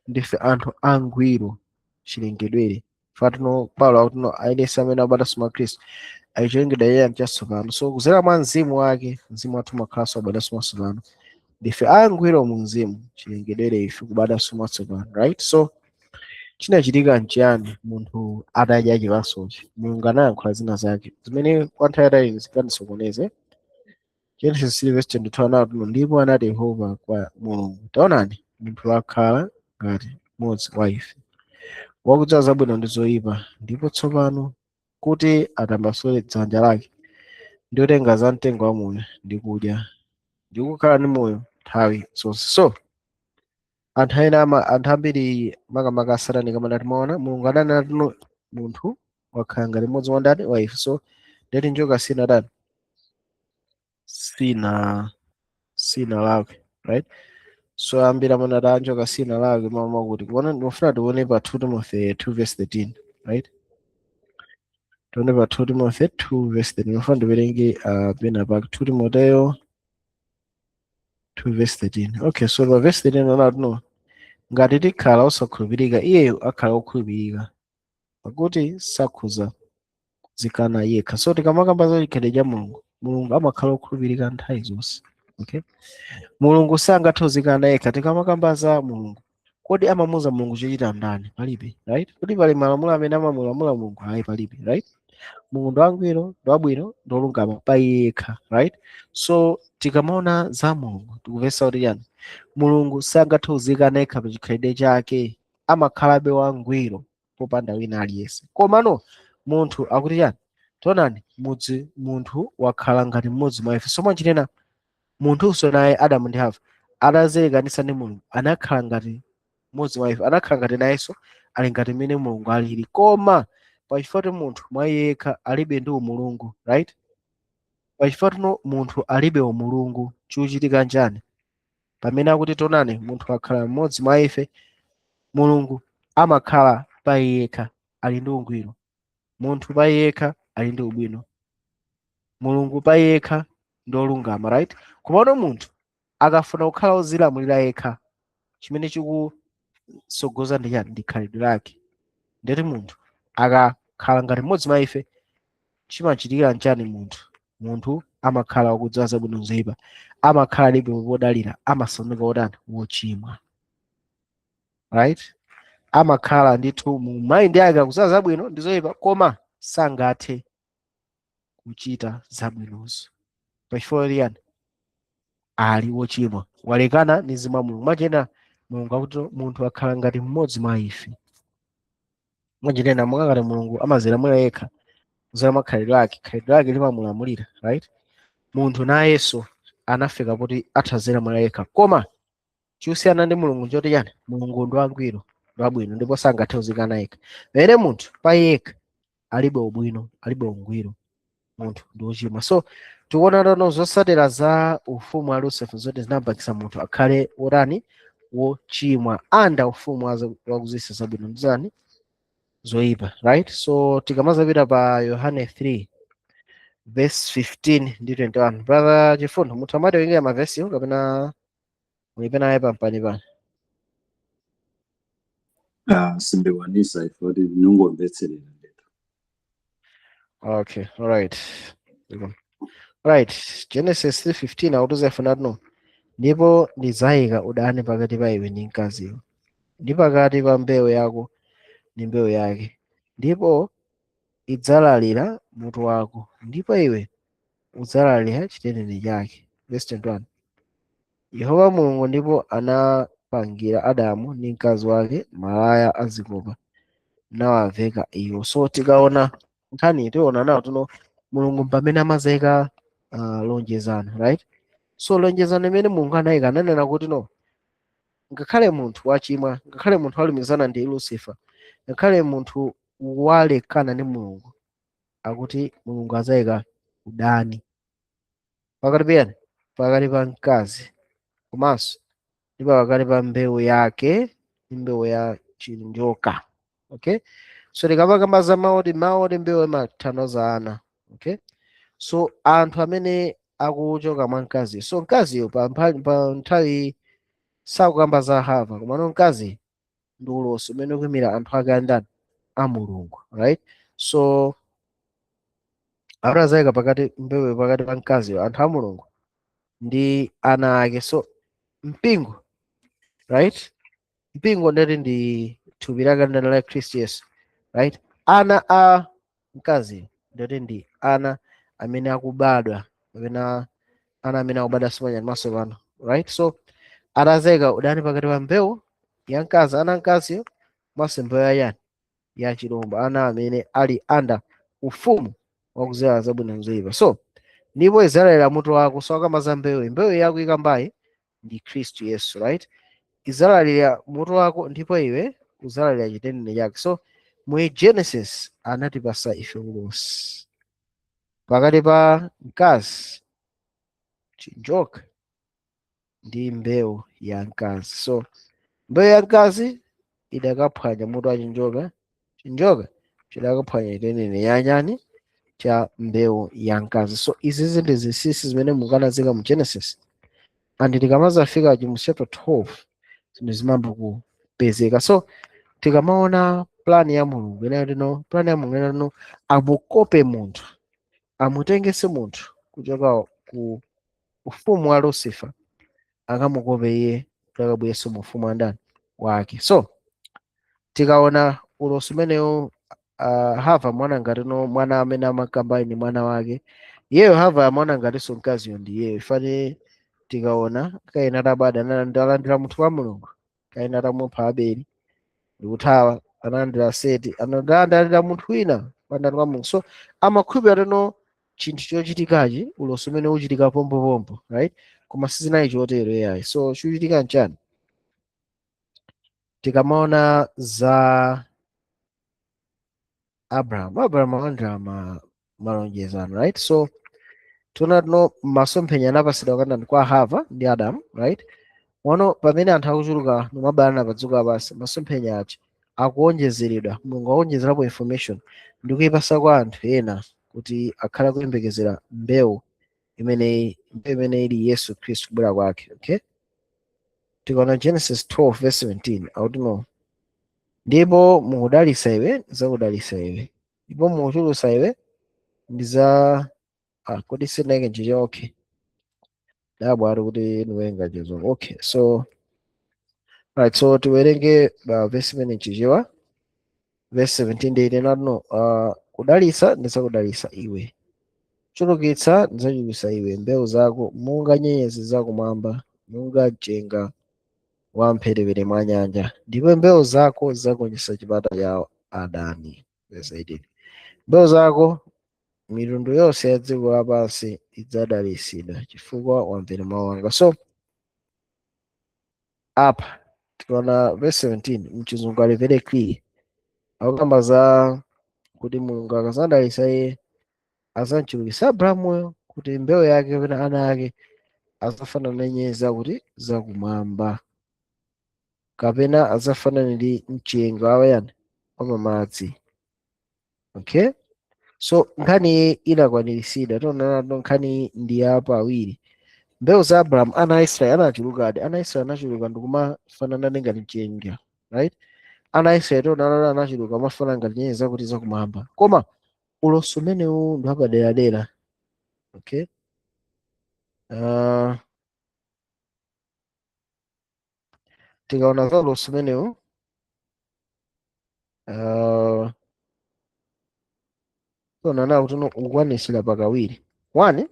ndife anthu angwiro chilengedwere. Fatino Paulo akuti no, aliyense amene abadwanso mwa Khristu ali chilengedwe chiyani? Chatsopano. So kuzera mwa mzimu wake, mzimu wathu umakhalanso abadwanso mwatsopano, ndife angwiro mu mzimu chilengedwere ife kubadwanso mwatsopano, right? So chinachitika nchiyani munthu atadya chipatsochi? Mulungu anayankhula zina zake zimene kwa nthawi yatali zikandisokoneze. Genesis 3 verse 22 anati, ndipo anati Yehova kwa Mulungu, taonani munthu wakhala ngati mmodzi wa ife, wakudziwa zabwino ndi zoyipa, ndipo tsopano kuti atambasule dzanja lake ndi kutenga za mtengo wa moyo ndi kudya ndi kukhala ndi moyo nthawi zonse. So anthu ena ama anthu ambiri makamaka asatani kamanati maona Mulungu adanena tino munthu wakhala ngati mmodzi wa ndani? Wa ife. So ndeti njoka sinadani? Sina lakwe, right? So ambiri amanati a njoka sina lakwe mama kuti kuona ndimafuna tione pa 2 Timothy 2 verse 13, right? Tione pa 2 Timothy 2 verse 13. Ndimafuna ndiwerenge pena pa 2 Timoteo 2 verse 13, okay? So pa verse 13 anati no, ngati tikhala osakhulupirika, iyeyo akhala okhulupirika, pakuti sakhoza kuzikana yekha. So tikamakamba za chikhalidwe cha Mulungu Mulungu amakhala okhulupirika nthawi zonse, okay? Mulungu sangathe kuzikana yekha. Tikamakamba za Mulungu, kodi amamuuza Mulungu chochita ndani? Palibe, right? Kodi pali malamulo amene amamulamula Mulungu? Ayi, palibe, right? Mulungu ndi wangwiro, ndi wabwino, ndi wolungama pa iye yekha, right? So tikamaona za Mulungu, tikumvetsa kuti chani? Mulungu sangathe kuzikana yekha pa chikhalidwe chake, amakhalabe wangwiro popanda wina aliyense. Komano munthu akuti chani? Taonani, mudzi munthu wakhala ngati mmodzi mwa ife. So mwachinena, munthunso naye, Adamu ndi Hava atazilekanitsa ndi Mulungu, anakhala ngati mmodzi mwa ife, anakhala ngati nayenso ali ngati mmene Mulungu alili. Koma pachifukwa kuti munthu mwa iye yekha alibe ndi umulungu, right? Pachifukwa tino munthu alibe umulungu, chikuchitika njani? Pamene akuti, "Taonani, munthu akhala mmodzi mwa ife," Mulungu amakhala pa iye yekha ali ndi ungwiro, munthu pa iye yekha ali ndi ubwino, Mulungu pa iye yekha ndi olungama, right? Komano munthu akafuna kukhala ozilamulira yekha, chimene chikusogoza ndi chani? Ndi khalidwe lake. Ndeti munthu akakhala ngati mmodzi mwa ife, chimachitikira nchani munthu? Munthu amakhala wakudziwa zabwino, zoyipa, amakhala alibe podalira, amasanduka wotani? Wochimwa, right? Amakhala ndithu mu mind yake akudziwa zabwino ndi zoyipa, koma sangathe kuchita zabwinozo. Pachifukwa chiyani? Ali wochimwa, walekana ndi mzimu wa Mulungu. Mwachena, Mulungu akuti munthu akhala ngati mmodzi mwa ife. Mwachinena, monga ngati Mulungu amazilamulira yekha kudzera mwa khalidwe lake, khalidwe lake limamulamulira, right? Munthu nayenso anafika kuti athazilamulira yekha, koma chikusiyana ndi Mulungu nchoti chani? Mulungu ndi wangwiro, ndi wabwino, ndipo sangathe kuzikana yekha, pamene munthu pa yekha alibe ubwino, alibe ungwiro, munthu ndi wochimwa. So tikuona tono zotsatira za ufumu wa Lucifer zoti zinapangitsa munthu akhale wotani? Wochimwa, under ufumu wakudziwitsa zabwino ndi zani? Zoyipa, right? So tikamazapita pa Yohane 3 verse 15 ndi 21, Brother Chifundo, muthu amati wengera mavesiyo kapena mulipe naye pampani pani? Ah, sindikwanisa ife kuti ndingomvetserera ndithu. Okay, alright, right. Genesis 3:15 akutiuza ife natino, "Ndipo ndidzayika udani pakati pa iwe ndi mkaziyo, ndi pakati pa mbewu yako ndi mbewu yake, ndipo idzalalira mutu wako, ndipo iwe udzalalira chitenene chake." Verse 21, Yehova Mulungu ndipo anapangira Adamu ndi mkazi wake malaya azikopa, nawaveka iwo. So tikaona nkhani, tiona nawo tuno Mulungu pamene amazayika lonjezano, right? So lonjezano imene Mulungu anayika, ananena kuti no, ngakhale munthu wachimwa, ngakhale munthu walumikizana ndi Lucifer, ngakhale munthu walekana ndi Mulungu, akuti Mulungu azayika udani pakati piyani? Pakati pa mkazi komanso ndi pakati pa mbewu yake ndi mbewu ya chinjoka, okay? So tikamakamba za mawu oti mbewu imatanthauza ana, okay? So anthu amene akuchoka mwa mkazi. So mkaziyo pa nthawi sakukamba za Hava, komano mkazi ndi ulosi umene ukuyimira anthu ake andani? A Mulungu, right? So atazayika pakati mbewu, pakati pa mkaziyo, anthu a Mulungu, ndi ana ake, so mpingo, right? Mpingo ndeti ndi thupi lake ndani? La Khristu Yesu, right? Ana a mkazi ndeti ndi ana amene akubadwa, kapena ana amene akubadwa simanyani maso pano, right? So atazayika udani pakati pa mbewu ya mkazi, ana mkaziyo, maso mbewu ya yani? Ya chilombo, ana amene ali under ufumu wakuziwa zabwino ndi zoyipa. So ndipo idzalalira mutu wako. So akamba za mbewu, mbewu yako ikambayi ndi Khristu Yesu, right? Idzalalira mutu wako, ndipo iwe udzalalira chitenene chake. So mu Genesis anatipasa ife ulosi pakati pa mkazi, chinjoka, ndi mbewu ya mkazi. So mbewu ya mkazi idakaphwanya mutu wa chinjoka, chinjoka chidakaphwanya chitenene ya nyani? Cha mbewu ya mkazi. So izi ndi zinsinsi zimene mukanazika mu Genesis, and tikamazafika mu chapter 12 zinthu zimayamba kupezeka. So tikamaona plan ya Mulungu inayo tino, plan ya Mulungu inayo tino, amukope munthu, amutengese munthu. Kuchoka ku ufumu wa Lucifer, akamukope iye kuti akabwerenso mu ufumu wa ndani? Wake. So tikaona ulosi umenewu, Hava mwana ngati no mwana amene amakamba ni mwana wake iyeyo. Hava amaona ngatinso mkaziyo ndi iyeyo. Ifane tikaona Kaini atabada analandira munthu wa Mulungu. Kaini atamupha Abeli ndikuthawa, analandira Seti, analandira munthu wina pandani kwa Mulungu. So amakhulupirira teno chinthu chochitikachi, ulosi umene uchitika pompopompo, right? Koma sizinali chotero yayi. So chikuchitika nchani? Tikamaona za Abraham, Abraham analandira malonjezano, right? So tiona tino masomphenya anapasidwa kandani? Kwa Hava ndi Adamu, right? Mono pamene anthu akuchuluka nomabalana pa dziko lapansi, masomphenya aja akuonjezeredwa. Mulungu akuonjezerapo information ndi kuyipasa kwa anthu ena kuti akhale akuyembekezera mbewu imene, mbewu imene ili Yesu Khristu, kubwera kwake, okay? Tikaona Genesis 12 verse 17, akuti no, "Ndipo mukudalisa iwe ndidzakudalisa iwe, ndipo mukuchulutsa iwe ndiza." Ah, kodi sinaike nchicha? Okay, dabwa ari kuti niwerenga Chizungu. Okay, so right, so tiwerenge verse imene Chichewa, verse 17 ndi 18. No, "Kudalisa ndidzakudalisa iwe, chulukitsa ndidzachulukitsa iwe mbewu zako monga nyenyezi zakumwamba, monga mchenga wa mphepete mwa nyanja, ndipo mbewu zako zidzagonjetsa chipata cha adani." Verse 18, "Mbewu zako mitundu yonse ya dziko lapansi idzadalitsidwa, chifukwa wamvera mawu anga." So apa tikaona verse 17 mchizungu ali very clear, akukamba za kuti Mulungu akazadalitsa iye, azamchulukitsa Abrahamuyo kuti mbewu yake kapena ana ake azafanana ndi nyenyezi zakuti? Zakumwamba, kapena azafanana ndi mchenga wawayani? Wamamadzi, okay? So nkhani iyi inakwaniritsidwa. Tionana nkhani ndi apa awiri, mbewu za Abrahamu, ana a Israeli anachulukadi. Ana a Israeli anachuluka ndikumafanana ndi ngati mchenga, right? Ana a Israeli tionana anachuluka amafanana ngati nyenyezi zakuti? Zakumwamba. Koma ulosi umenewu ndi wapaderadera, okay? Tikaona za ulosi umenewu, tionana kuti ukwanisira pakawiri. One,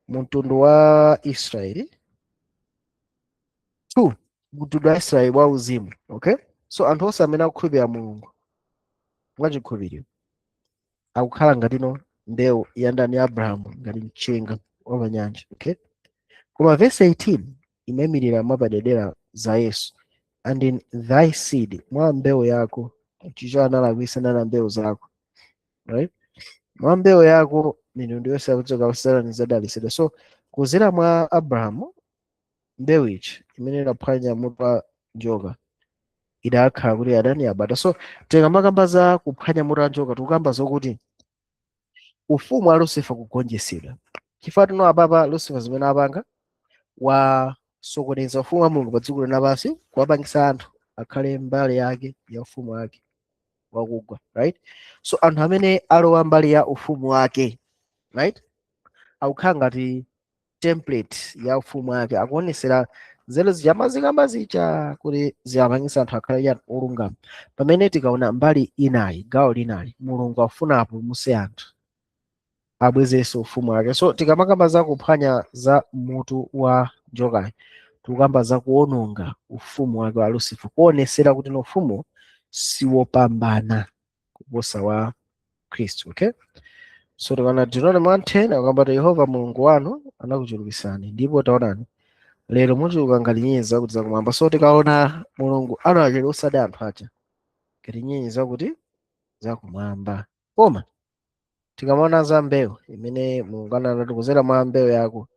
mtundu wa Israeli. Two, mtundu wa Israeli wa uzimu, okay? So anthu onse amene akukhulupirira Mulungu mwachikhulupiriro akukhala ngatino mbewu ya ndani? Ya Abrahamu, ngati mchenga wa panyanja, okay? Koma verse 18 imayimirira mwapadedera za Yesu, "And in thy seed," mwa mbewu yako. Chicho analakwisa nana mbewu zako, right? Mwa mbewu yako mitundu yonse yakudziko lapansi idzadalitsidwa. So kuzera mwa Abrahamu, mbewu ichi imene inaphwanya mutu wa njoka idakhala kuti adani abata. So tikamakamba za kuphwanya mutu wa njoka, tikukamba zokuti ufumu wa Lucifer kugonjetsedwa, chifukwa tino apapa Lucifer zimene apanga, wasokoneza ufumu wa Mulungu pa dziko lapansi, kuwapangisa anthu akhale mbali yake ya ufumu wake wakugwa, right? So anthu amene alowa mbali ya ufumu wake, right, akukhala ngati template ya ufumu wake, akuonesera nzeru zija mazikamba zija kuti ziyapangisa anthu akhale yani? Olungama. Pamene tikaona mbali inayi, gawo linali, Mulungu afuna apulumutse anthu, abwezerenso ufumu wake. So tikamakamba za kuphwanya za mutu wa njokayi, tikukamba za kuwononga ufumu wake wa Lucifer, kuonesera kuti no, ufumu siwopambana kuposa wa Khristu, okay? So tikaona Deuteronomy 1:10, akamba kuti Yehova Mulungu wanu anakuchulukitsani, ndipo taonani, lero muchuluka ngati nyenyezi zakuti? Zakumwamba. So tikaona Mulungu anawachulutsadi anthu aja ngati nyenyezi zakuti? Zakumwamba. Koma tikamaona za mbewu imene Mulungu anati kuzera mwa mbewu yako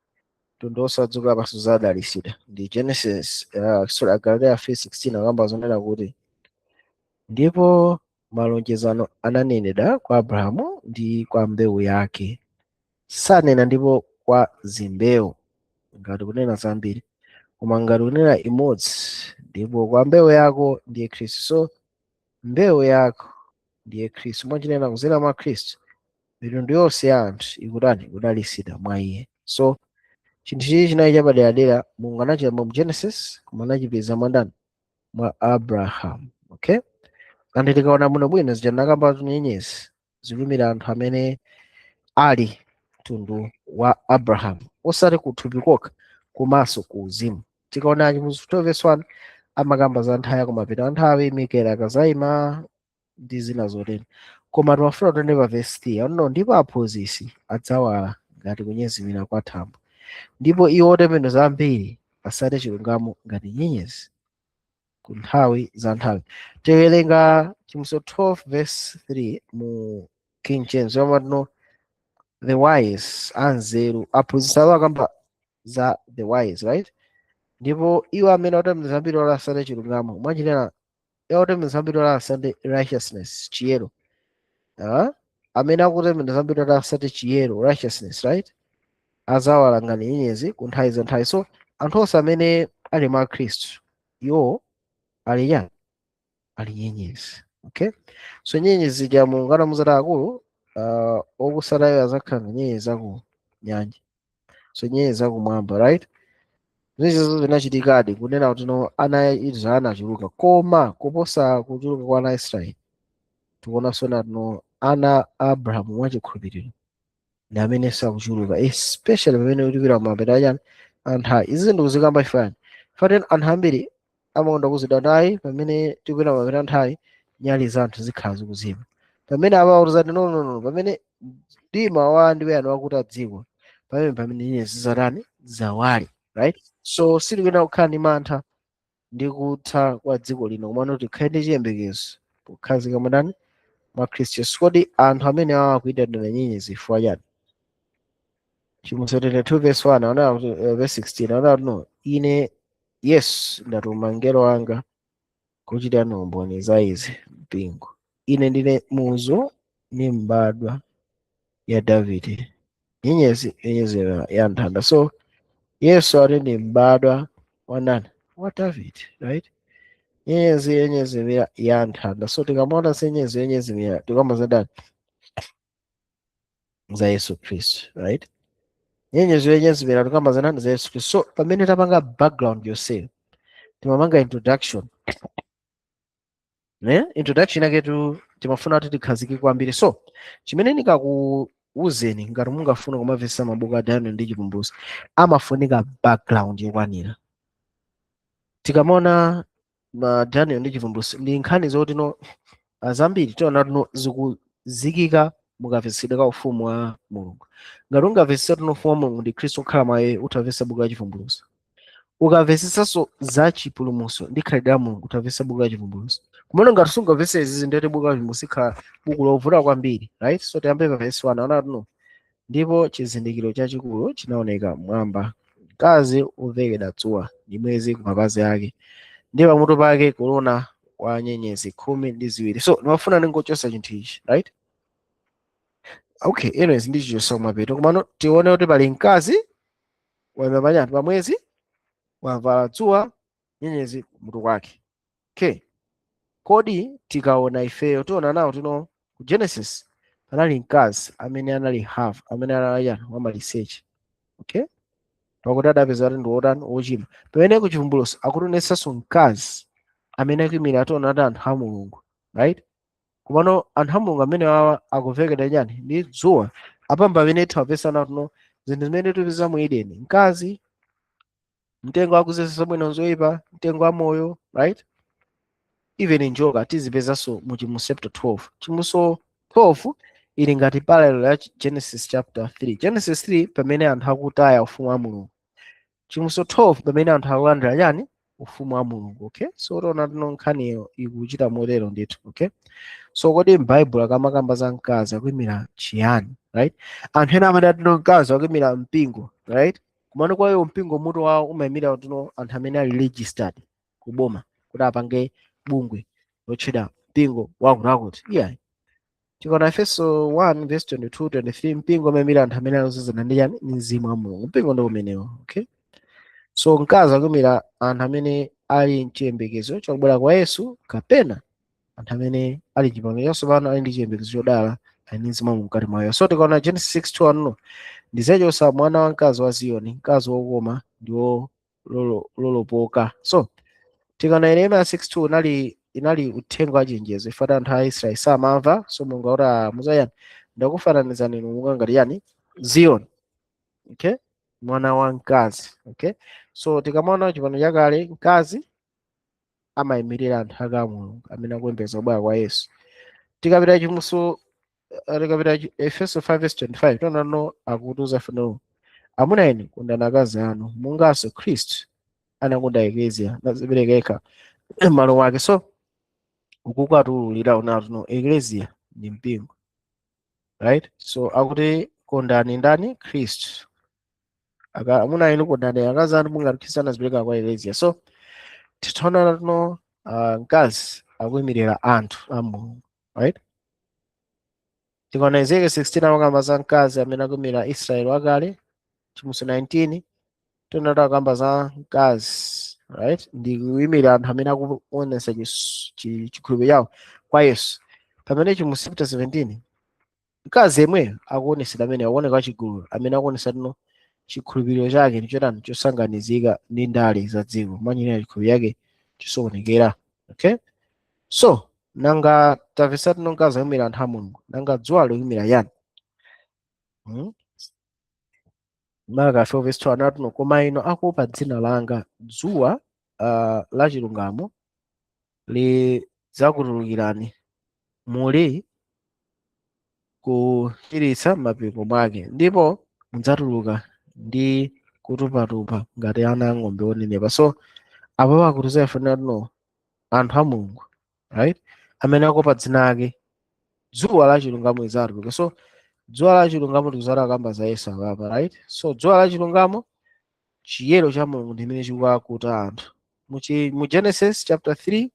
mtundu wonse wa dziko lapansi udzadalitsidwa, ndi Genesis, sorry, Agalatia 3:16, akamba zonena kuti ndipo malonjezano ananenedwa kwa Abrahamu ndi kwa mbewu yake. Sanena ndipo kwa zimbewu, ngati kunena zambiri, koma ngati kunena imodzi, ndipo kwa mbewu yako, ndiye Khristu. So mbewu yako ndiye Khristu. Mwachinena, kuzera mwa Khristu Mitundu yonse ya anthu ikutani? Ikudalitsidwa mwa iye. So chinthu chichi chinali chapaderadera. Mulungu anachiyamba mu Genesis, koma anachipeza mwa ndani? Mwa Abraham. Okay, and tikaona muno bwino zija nakamba, nyenyezi zikumira anthu amene ali mtundu wa Abraham, osati kuthupi kokha komanso ku uzimu. Tikaona Chivumbulutso 12 verse 1, amakamba za nthawi yakumapeto a nthawi, Mikaeli akazayima ndi zina zotero. Koma timafuna tione pa verse 3 ano: "Ndipo aphunzitsi adzawala ngati kunyezimira kwa thambo, ndipo iwo otembenuza ambiri asate chilungamo ngati nyenyezi ku nthawi za nthawi." Tiwerenga Chivumbulutso 12 verse 3 mu King James, amatino the wise, anzeru, aphunzitsi awo akamba za the wise, right? Ndipo iwo amene otembenuza ambiri ora asate chilungamo, mwachinena iwo otembenuza ambiri ora asate righteousness, chiyero, amene akutembenuza ambiri ora asate chiyero, righteousness, right, azawala ngati nyenyezi ku nthawi za nthawi. So anthu onse amene ali mwa Khristu, iwo ali chani? Ali nyenyezi. Okay, so nyenyezi zija Mulungu anamuzati akulu okusalayo azakhala nyenyezi zaku nyanja, so nyenyezi zakumwamba, right? Zimenezo zinachitikadi, kunena kuti no, ana a Israeli anachuluka, koma kuposa kuchuluka kwa ana a Israeli, tikuonanso nati ana a Abrahamu mwachikhulupiriro ndi amene sakuchuluka, especially pamene kutipira kumapeto achani anthu. Izi ndikuzikamba ifani fateni, anthu ambiri amakonda kuzidwa ndayi pamene tikupita kumapeto a nthawi, nyali za anthu zikhala zikuzima. Pamene apautizati no, no, no, pamene mdima wa ndiweyani wakuta dziko, pamene nyenyezi zizatani? Zawale, right? So sitikuyenera kukhala ndi mantha ndi kutha kwa dziko lino, komano tikhale ndi chiyembekezo pokhazika mwadani? Mwa Khristu Yesu. Kodi anthu amene awa akuyitanira nyenyezi chifukwa chani? Chivumbulutso 22 verse 1 anaona kuti, verse 16 anaona kuti no, "Ine Yesu ndatuma mngelo wanga kuchita umboni za izi mpingo. Ine ndine muzu ndi mbadwa ya Davide, nyenyezi ya nthanda." So Yesu ati ndi mbadwa wa ndani? Wa Davide, right? Nyenyezi yenyezimira ya nthanda. So tikamaona nyenyezi yenyezimira, tikamba za ndani? Za Yesu Khristu, right? Nyenyezi yenyezimira, tikamba za ndani? Za Yesu Khristu. So pamene tapanga background yonseyo, timamanga introduction, ne introduction yake tu timafuna kuti tikhazike kwambiri. So chimene ndikakuuzeni, ngati mungafuna kumamvetsa mabuku a Daniel ndi Chivumbulutso, amafunika background yokwanira. Tikamaona ma Daniel ndi Chivumbulutso, ndi nkhani zoti no, zambiri tiona tino zikuzikika mukamvetsedwe ka ufumu wa Mulungu. Ngati ungamvetsetsa tino ufumu wa Mulungu ndi Khristu kukhala mwa iye, utamvetsa buku la Chivumbulutso. Ukamvetsetsanso za chipulumutso ndi khalidwe la Mulungu, utamvetsa buku la Chivumbulutso. Kumene ngati sungamvetse izizi, ndiyoti buku la Chivumbulutso ikhala buku lovuta kwambiri, right? So tiyambe pa verse 1. Ona tino: "Ndipo chizindikiro chachikulu chinaoneka mmwamba, mkazi wovekedwa dzuwa ndi mwezi ku mapazi ake, ndi pamutu pake korona wa nyenyezi 12." So ndimafuna ndingochosa chinthu ichi, right? Okay, anyways, ndichichosa kumapeto. Komano tione kuti pali mkazi wayima panyati pa mwezi, wavala dzuwa, nyenyezi kumutu kwake. Okay, kodi tikaona ifeyo, tiona nawo tino ku Genesis panali mkazi amene anali half, amene anali yani? Wamaliseche. Okay, pakuti adapeza kuti ndi wotani? Wochimwa. Pamene ku Chivumbulutso akutionetsanso mkazi amene akuyimira, tiona kuti anthu a Mulungu, right? Komano anthu a Mulungu amene awa akuvekedwa chani? Ndi dzuwa. Apamba amene timapesana tuno zinthu zimene tipeza mu Edeni: mkazi, mtengo wakudziwitsa zabwino zoyipa, mtengo wa moyo, right? Even njoka tizipezanso mu Chivumbulutso chapter 12. Chivumbulutso 12 ili ngati parallel ya Genesis chapter 3. Genesis 3 pamene anthu akutaya ufumu wa Mulungu, Chivumbulutso 12 pamene anthu akulandira chani? Ufumu wa Mulungu. Okay, so tiona tino nkhaniyo ikuchita motero ndithu. Okay, so kodi m'Baibulo akamakamba za mkazi akuyimira chiyani, right? Anthu ena amati tino mkazi akuyimira mpingo, right? Kumano kwa iwo mpingo mutu wawo umayimira tino anthu amene ali registered kuboma kuti apange bungwe lotchedwa mpingo wakutakuti. Yeah, tikaona Efeso 1 verse 22 23, mpingo umayimira anthu amene alizozana ndi chani? Ndi mzimu wa Mulungu. Mpingo ndi umenewo. Okay, so mkazi akuyimira anthu amene ali mchiyembekezo chakubwera kwa Yesu, kapena anthu amene ali chipangano chatsopano, ali ndi chiyembekezo chodala. Ali ndi mzimu mkati mwayo. So tikaona Genesis 6:2 no, ndizachosa mwana wamkazi wa Ziyoni, mkazi wokoma ndi wololopoka. So tikaona Yeremiya 6:2, inali uthenga wa chenjezo ifata anthu a Israeli samamva. So Mulungu akuti, "Ah, muzayani ndakufananizani inu monga ngati yani Ziyoni, okay, mwana wa mkazi." Okay, so tikamaona Chipangano Chakale, mkazi amayimirira anthu ake a Mulungu amene akuyembekeza kubwera kwa Yesu. Tikapita chimuso, tikapita Efeso 5 verse 25, tonano akutiuza fano, "Amuna inu, kondani akazi anu monganso Khristu anakonda Eklesia nadzipereka yekha m'malo mwake." So ukukatululira unatu no Eklesia ndi mpingo, right? So akuti kondani ndani? Khristu. Amuna inu, kondani akazi anu monga Khristu anadzipereka kwa Eklesia. So titaona tuno mkazi akuyimirira anthu a Mulungu, right? Tikaona Ezekiel 16, amakamba za mkazi amene akuyimirira Israeli wakale. Chimuso 19 tonatu akamba za mkazi, right, ndi kuyimirira anthu amene akuonesa chikhulupiriro chawo kwa Yesu. Pamene chimusi chapter 17, mkazi yemweyo akuonesera amene akuoneka wachigololo, amene akuonesa tino chikhulupiriro chake ndi chotani? Chosanganizika ndi ndale za dziko, manyinira chikhulupiriro chake chisokonekera. Okay, so nanga tamvesa tino mkazi akuyimira anthu a Mulungu, nanga dzuwa likuyimira yani? Marka 12 verse 2 anati, "Koma inu akuopa dzina langa, dzuwa la chilungamo lidzakutulukirani muli kuchiritsa mapiko mwake, ndipo mudzatuluka ndi kutupatupa ngati ana ang'ombe onenepa." So apo pakutiza ife no anthu a Mulungu, right, amene akuopa dzina lake, dzuwa la chilungamo lidzatuluka. So dzuwa la chilungamo tikuzati akamba za Yesu apapa, right? So dzuwa la chilungamo, chiyero cha Mulungu ndimene chikuwakuta anthu. Mu Genesis chapter 3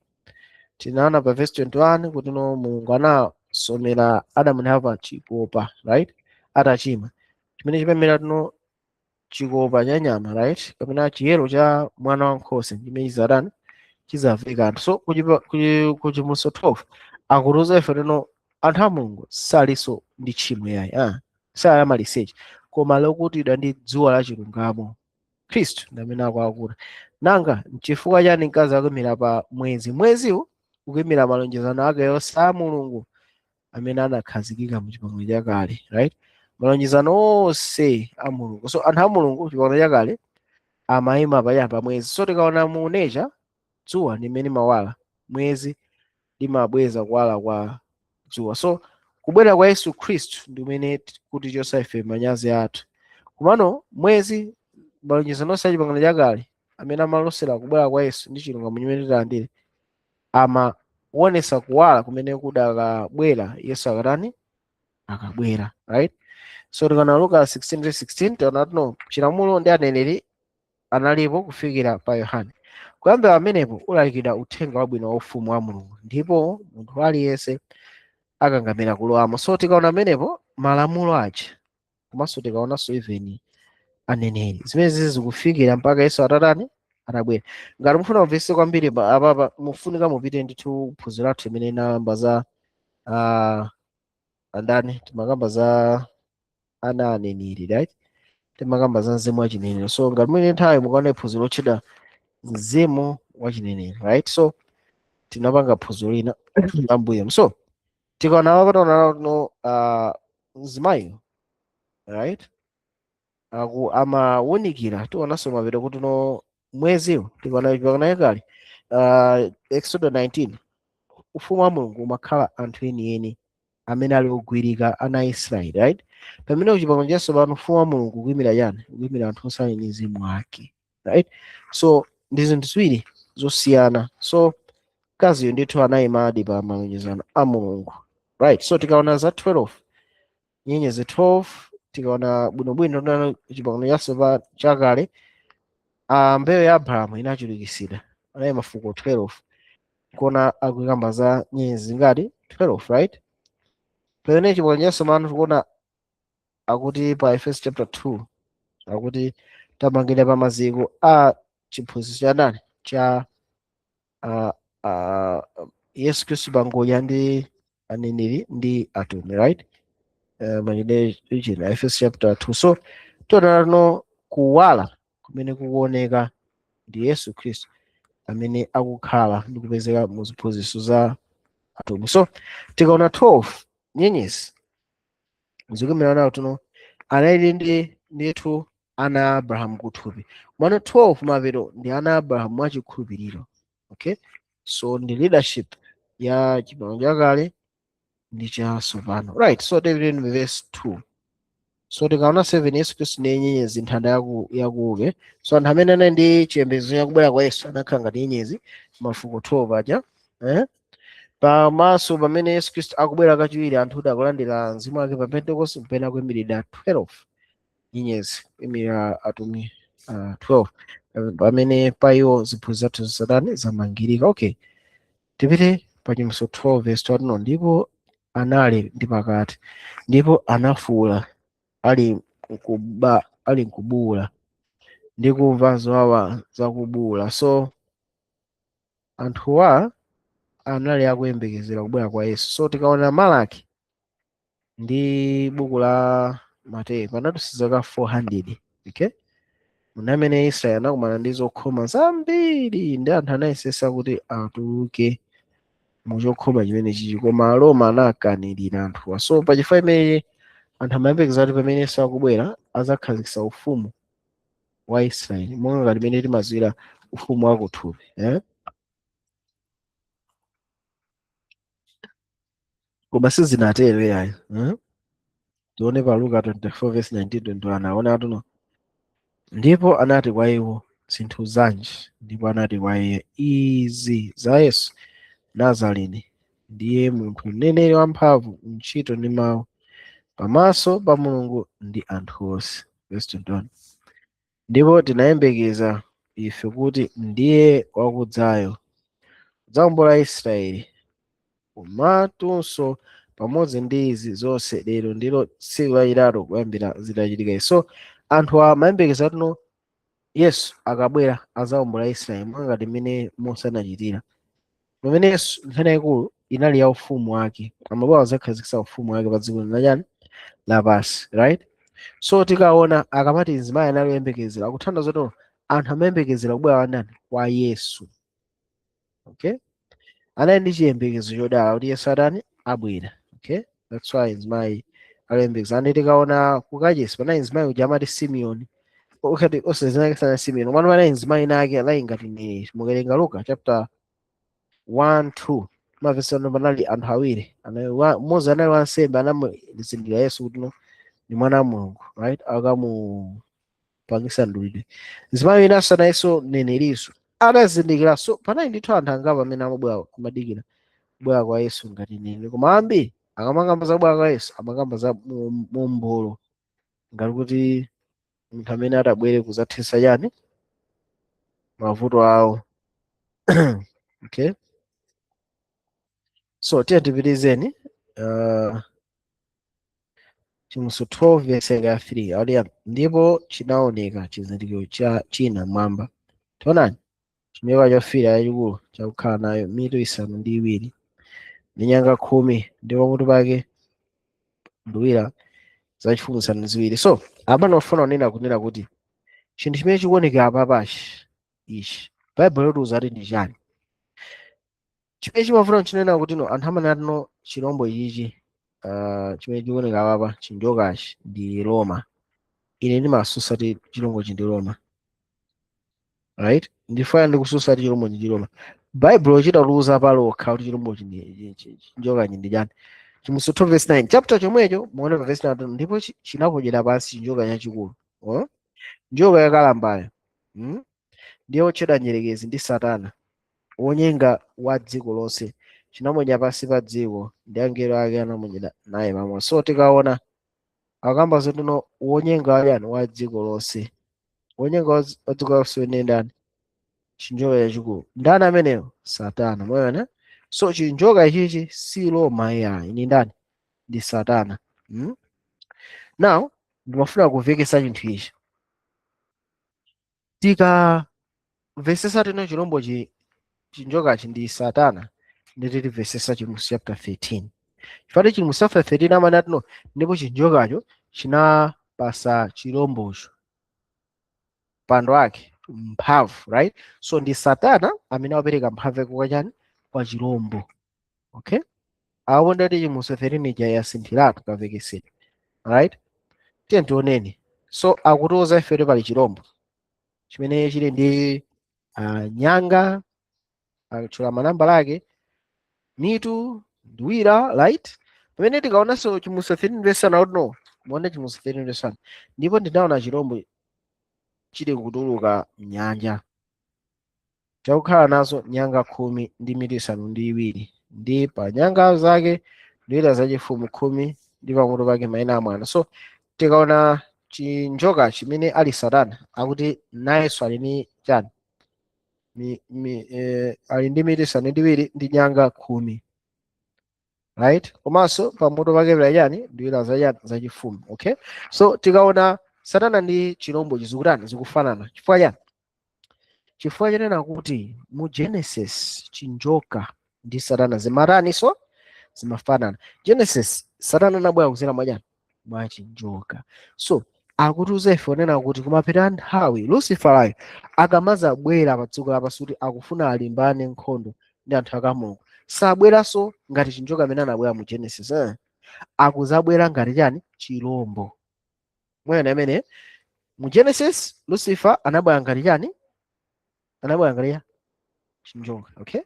tinaona pa verse 21 kuti no Mulungu anasomera Adamu ndi Hava chikopa, right, atachimwa, chimene chipemera tino chikopa cha nyama, right, kapena chiyero cha mwana wankhosa chimene chizatani? Chizaveka anthu. So kuchivumbulutso 12 akutiuza ife tino anthu a Mulungu salinso ndi tchimo yayi, ah, sali amaliseche, koma lokutidwa ndi dzuwa la chilungamo, Khristu ndi amene akuwakuta. Nanga nchifukwa chani mkazi akuyimira pa mwezi? Mweziwu ukuyimira malonjezano ake yonse a Mulungu amene anakhazikika mu Chipangano Chakale, right? Malonjezano onse a Mulungu. So anthu a Mulungu Chipangano Chakale amayima paya pa mwezi. So tikaona mu nature, dzuwa ndimene mawala, mwezi limabweza kuwala kwa dzuwa. So kubwera kwa Yesu Khristu ndi kumene kuti chosa ife manyazi athu. Komano mwezi, malonjezano onse a Chipangano Chakale amene amalosera kubwera kwa Yesu ndi chilungamo chimene tilandire, amaonesa kuwala kumene kudakabwera Yesu akatani? Akabwera, right? So tikaona Luka 16:16, tiona tino chilamulo ndi aneneri analipo kufikira pa Yohane. Kuyambira pamenepo ulalikidwa uthenga wabwino wa ufumu wa Mulungu, ndipo munthu aliyense akangamira kulowamo. So tikaona pamenepo malamulo aja, komanso tikaonanso even aneneri, zimene zikufikira mpaka Yesu atatani? Atabwera. Ngati mufuna kumvetse kwambiri apapa, mufunika mupite ndithu phunziro lathu imene inayamba za andani, timakamba za ana aneneri, right? Timakamba za mzimu wachinenero. So ngati muli nthawi, mukaone phunziro lotchedwa mzimu wachinenero, right? So tinapanga phunziro lina ambuye. So tikaona apa, taona no mzimayo, right, aku amawunikira. Tionanso mapeto kuti no mweziwo, tikaona Chipangano Chakale, Exodus 19, ufumu wa Mulungu umakhala anthu enieni amene ali ogwirika, ana a Israeli, right? Pamene kuchipangano chatsopano ufumu wa Mulungu ukuyimira chani? Ukuyimira anthu osali ndi mzimu wake, right? So ndi zinthu ziwiri zosiyana. So mkaziyo ndithu anayimadi pa malonjezano a Mulungu, right? So tikaona za 12, nyenyezi 12, tikaona bwinobwino tinaona Chipangano chatsopano, chakale, mbewu ya Abrahamu inachulukitsidwa, anali mafuko 12. Kuona akukamba za nyenyezi ngati 12, right? Pamene Chipangano chatsopano tikuona akuti pa Efeso chapter 2 akuti tamangidwa pa maziko a chiphunzitso cha ndani? Cha Yesu Khristu, pangodya ndi aneneri ndi atumwi, right? Machitidwe Efeso chapter 2. So tionano kuwala kumene kukuoneka ndi Yesu Khristu amene akukhala ndi kupezeka mu ziphunzitso za atumwi. So tikaona 12 nyenyezi zikuimira nawo tuno anali ndi ndithu ana a Abrahamu kuthupi, mwana 12 mapeto ndi ana a Abrahamu mwachikhulupiriro. Okay, so ndi leadership ya Chipangano Chakale ndi chatsopano, right? So David verse 2. So tikaona 7, Yesu Khristu ndiye nyenyezi, nthanda yakuuke. So anthu amene anali ndi chiyembekezo chakubwera kwa Yesu anakhala ngati nyenyezi, mafuko 12 aja, eh? Pamaso pamene Yesu Khristu akubwera kachiwiri, anthu kuti akulandira mzimu wake pa Pentecost, mpena akuyimirira 12 nyenyezi, kuyimirira atumwi 12 pamene pa iwo ziphunzitso zathu zasatani zamangirika. Okay, tipite pa Chivumbulutso 12 verse 12. Ndipo anali ndi pakati, ndipo anafuwula ali nkuba, ali nkubuwula ndi kumva zowawa zakubuwula. So anthuwa anali akuyembekezera kubwera kwa Yesu. So tikaona Malaki ndi buku la Mateyu, panadutsa zaka 400, okay, munamene Israeli anakumana ndi zokhoma zambiri, ndi anthu anayesesa kuti atuluke muchokhoma chimene chichi, koma Aroma anakanirira anthuwa. So pachifukwa imene anthu amayembekeza kuti pamene Yesu akubwera azakhazikitsa ufumu wa Israeli monga ngati mene timadziwira ufumu wakuthupi, eh? Koma sizinatero yayi, eh? Tione pa Luka 24 verse 19 21, aona atuno: Ndipo anati kwa iwo, "Zinthu zanji?" Ndipo anati kwa iye, "Izi za Yesu Nazarene, ndiye munthu mneneri wamphamvu ntchito ndi mawu pamaso pa Mulungu ndi anthu onse. Verse 21: Ndipo tinayembekeza ife kuti ndiye wakudzayo kudzawombola Israeli, komatunso pamodzi ndi izi zonse lero ndilo tsiku lachitatu kuyambira zitachitika izi. So anthu amayembekeza tuno Yesu akabwera azawombola Israeli monga ngati mmene Mose anachitira. Pamene Yesu nkhani yayikulu inali ya ufumu wake, amabwera adzakhazikitsa ufumu wake pa dziko lachani lapansi, right? So tikaona akamati mzimayi anali woyembekezera, akuthandiza kuti anthu amayembekezera kubwera kwa ndani? Kwa Yesu. Okay, anali ndi chiyembekezo chodala kuti Yesu atani? Abwera. Okay, that's why mzimayi aliyembekeza. Andi tikaona kukachisi panali mzimayi uja amati Simeoni, ukati osezinakisana Simeoni, komano panali mzimayi nake anali ngati mneneri. Mukawerenga Luka chapter 1 2 mavesi ano, panali anthu awiri, mmodzi anali wansembe, anamuzindikira Yesu kuti no ndi mwana wa Mulungu, right? Akamupangisa mdulidwe. Mzimayi winanso anayenso mneneriso, anazindikira. So panali ndithu anthu angapo amene amabwera, amadikira kubwera kwa Yesu ngati mneneri, koma ambiri akamakamba za kubwera kwa Yesu amakamba za mumbolo, ngati kuti munthu amene atabwere kuzathetsa chani? Mavuto awo. Okay, so tiye tipitizeni Chivumbulutso 12 verse ya 3 ali: Ndipo chinaoneka chizindikiro cha china mwamba, taonani, chinjoka chofiira chachikulu chakukhala nayo mitu 7 ndi nyanga 10, ndipo pamutu pake nduwira zachifumu 7. So apa ndofuna kunena kuti chinthu chimene chikuoneka apapachi ichi, Baibulo litiuza kuti ndi chani. Chimene chimafuna chinena kuti no anthu amanena no chirombo ichichi chimene chikuoneka apapa, chinjokachi, ndi Roma. Ine ndimasusa kuti chirombochi ndi Roma, right? Ndifuna ndikususa kuti chirombochi ndi Roma. Baibulo chitatiuza palokha kuti chirombochi ndi chinjokachi ndi chani. Chivumbulutso 12 verse 9, chapter chomwecho, muone pa verse 9: Ndipo chinaponyera pansi chinjoka chachikulu, oh? Njoka yakalambayo, Ndiye otchedwa Nyerekezi ndi Satana, wonyenga wa dziko lonse, chinamuponya pansi pa dziko, ndi angelo ake anamonyera naye pamodzi. So tikaona akamba zotino wonyenga wachani? Wa dziko lonse. Wonyenga wa dziko lonse ndi ndani? Chinjoka chachikulu ndani ameneyo? Satana, mwaona? So chinjoka ichichi si Roma yayi, ni ndani? Ndi Satana, Now ndimafuna kumvekesa chinthu ichi. Tikamvesesa tino chirombochi, chinjokachi ndi Satana, nditi timvesesa Chivumbulutso chapter 13. Chifukwa Chivumbulutso 13 amanati no, ndipo chinjokacho chinapasa chilombocho mpando wake, mphamvu, right? So ndi Satana amene wapereka mphamvu yake kwa chani? Kwa chilombo, okay? Awo ndati Chivumbulutso 13 ija yasinthiratu kamvekesedwe, right? Tiye tioneni. So akutiuza ife kuti pali chilombo chimene chili ndi nyanga, akutchula manambala ake, mitu nduwira, right? Pamene tikaonanso Chivumbulutso 13 verse 1, akuti no, muone Chivumbulutso 13 verse 1: "Ndipo ndinaona chilombo chili kutuluka mnyanja, chakukhala nazo nyanga 10 ndi mitu 7, ndi pa nyanga zake nduwira zachifumu 10, ndi pamutu pake mayina amwano." So tikaona chinjoka chimene ali Satana, akuti nayenso ali ni chani? Ali ndi mitu 7 ndi nyanga 10, right? Komanso pamutu pake pali chani? Nduwira zachani? Zachifumu, okay? So tikaona Satana ndi chilombo, chizikutani? Zikufanana. Chifukwa chani? Chifukwa chanena kuti mu Genesis chinjoka ndi Satana zimatani? So zimafanana. Genesis, Satana anabwera kudzera mwachani? Mwa chinjoka. So akutiuza ife onena kuti kumapita nthawi, Luciferayo akamazabwera pa dziko lapansi kuti akufuna alimbane nkhondo ndi anthu aka Mulungu, sabweranso ngati chinjoka amene anabwera mu Genesis, eh. Akuzabwera ngati chani? Chilombo. Mwene amene mu Genesis Lucifer anabwera ngati chani? Anabwera ngati ya chinjoka, okay?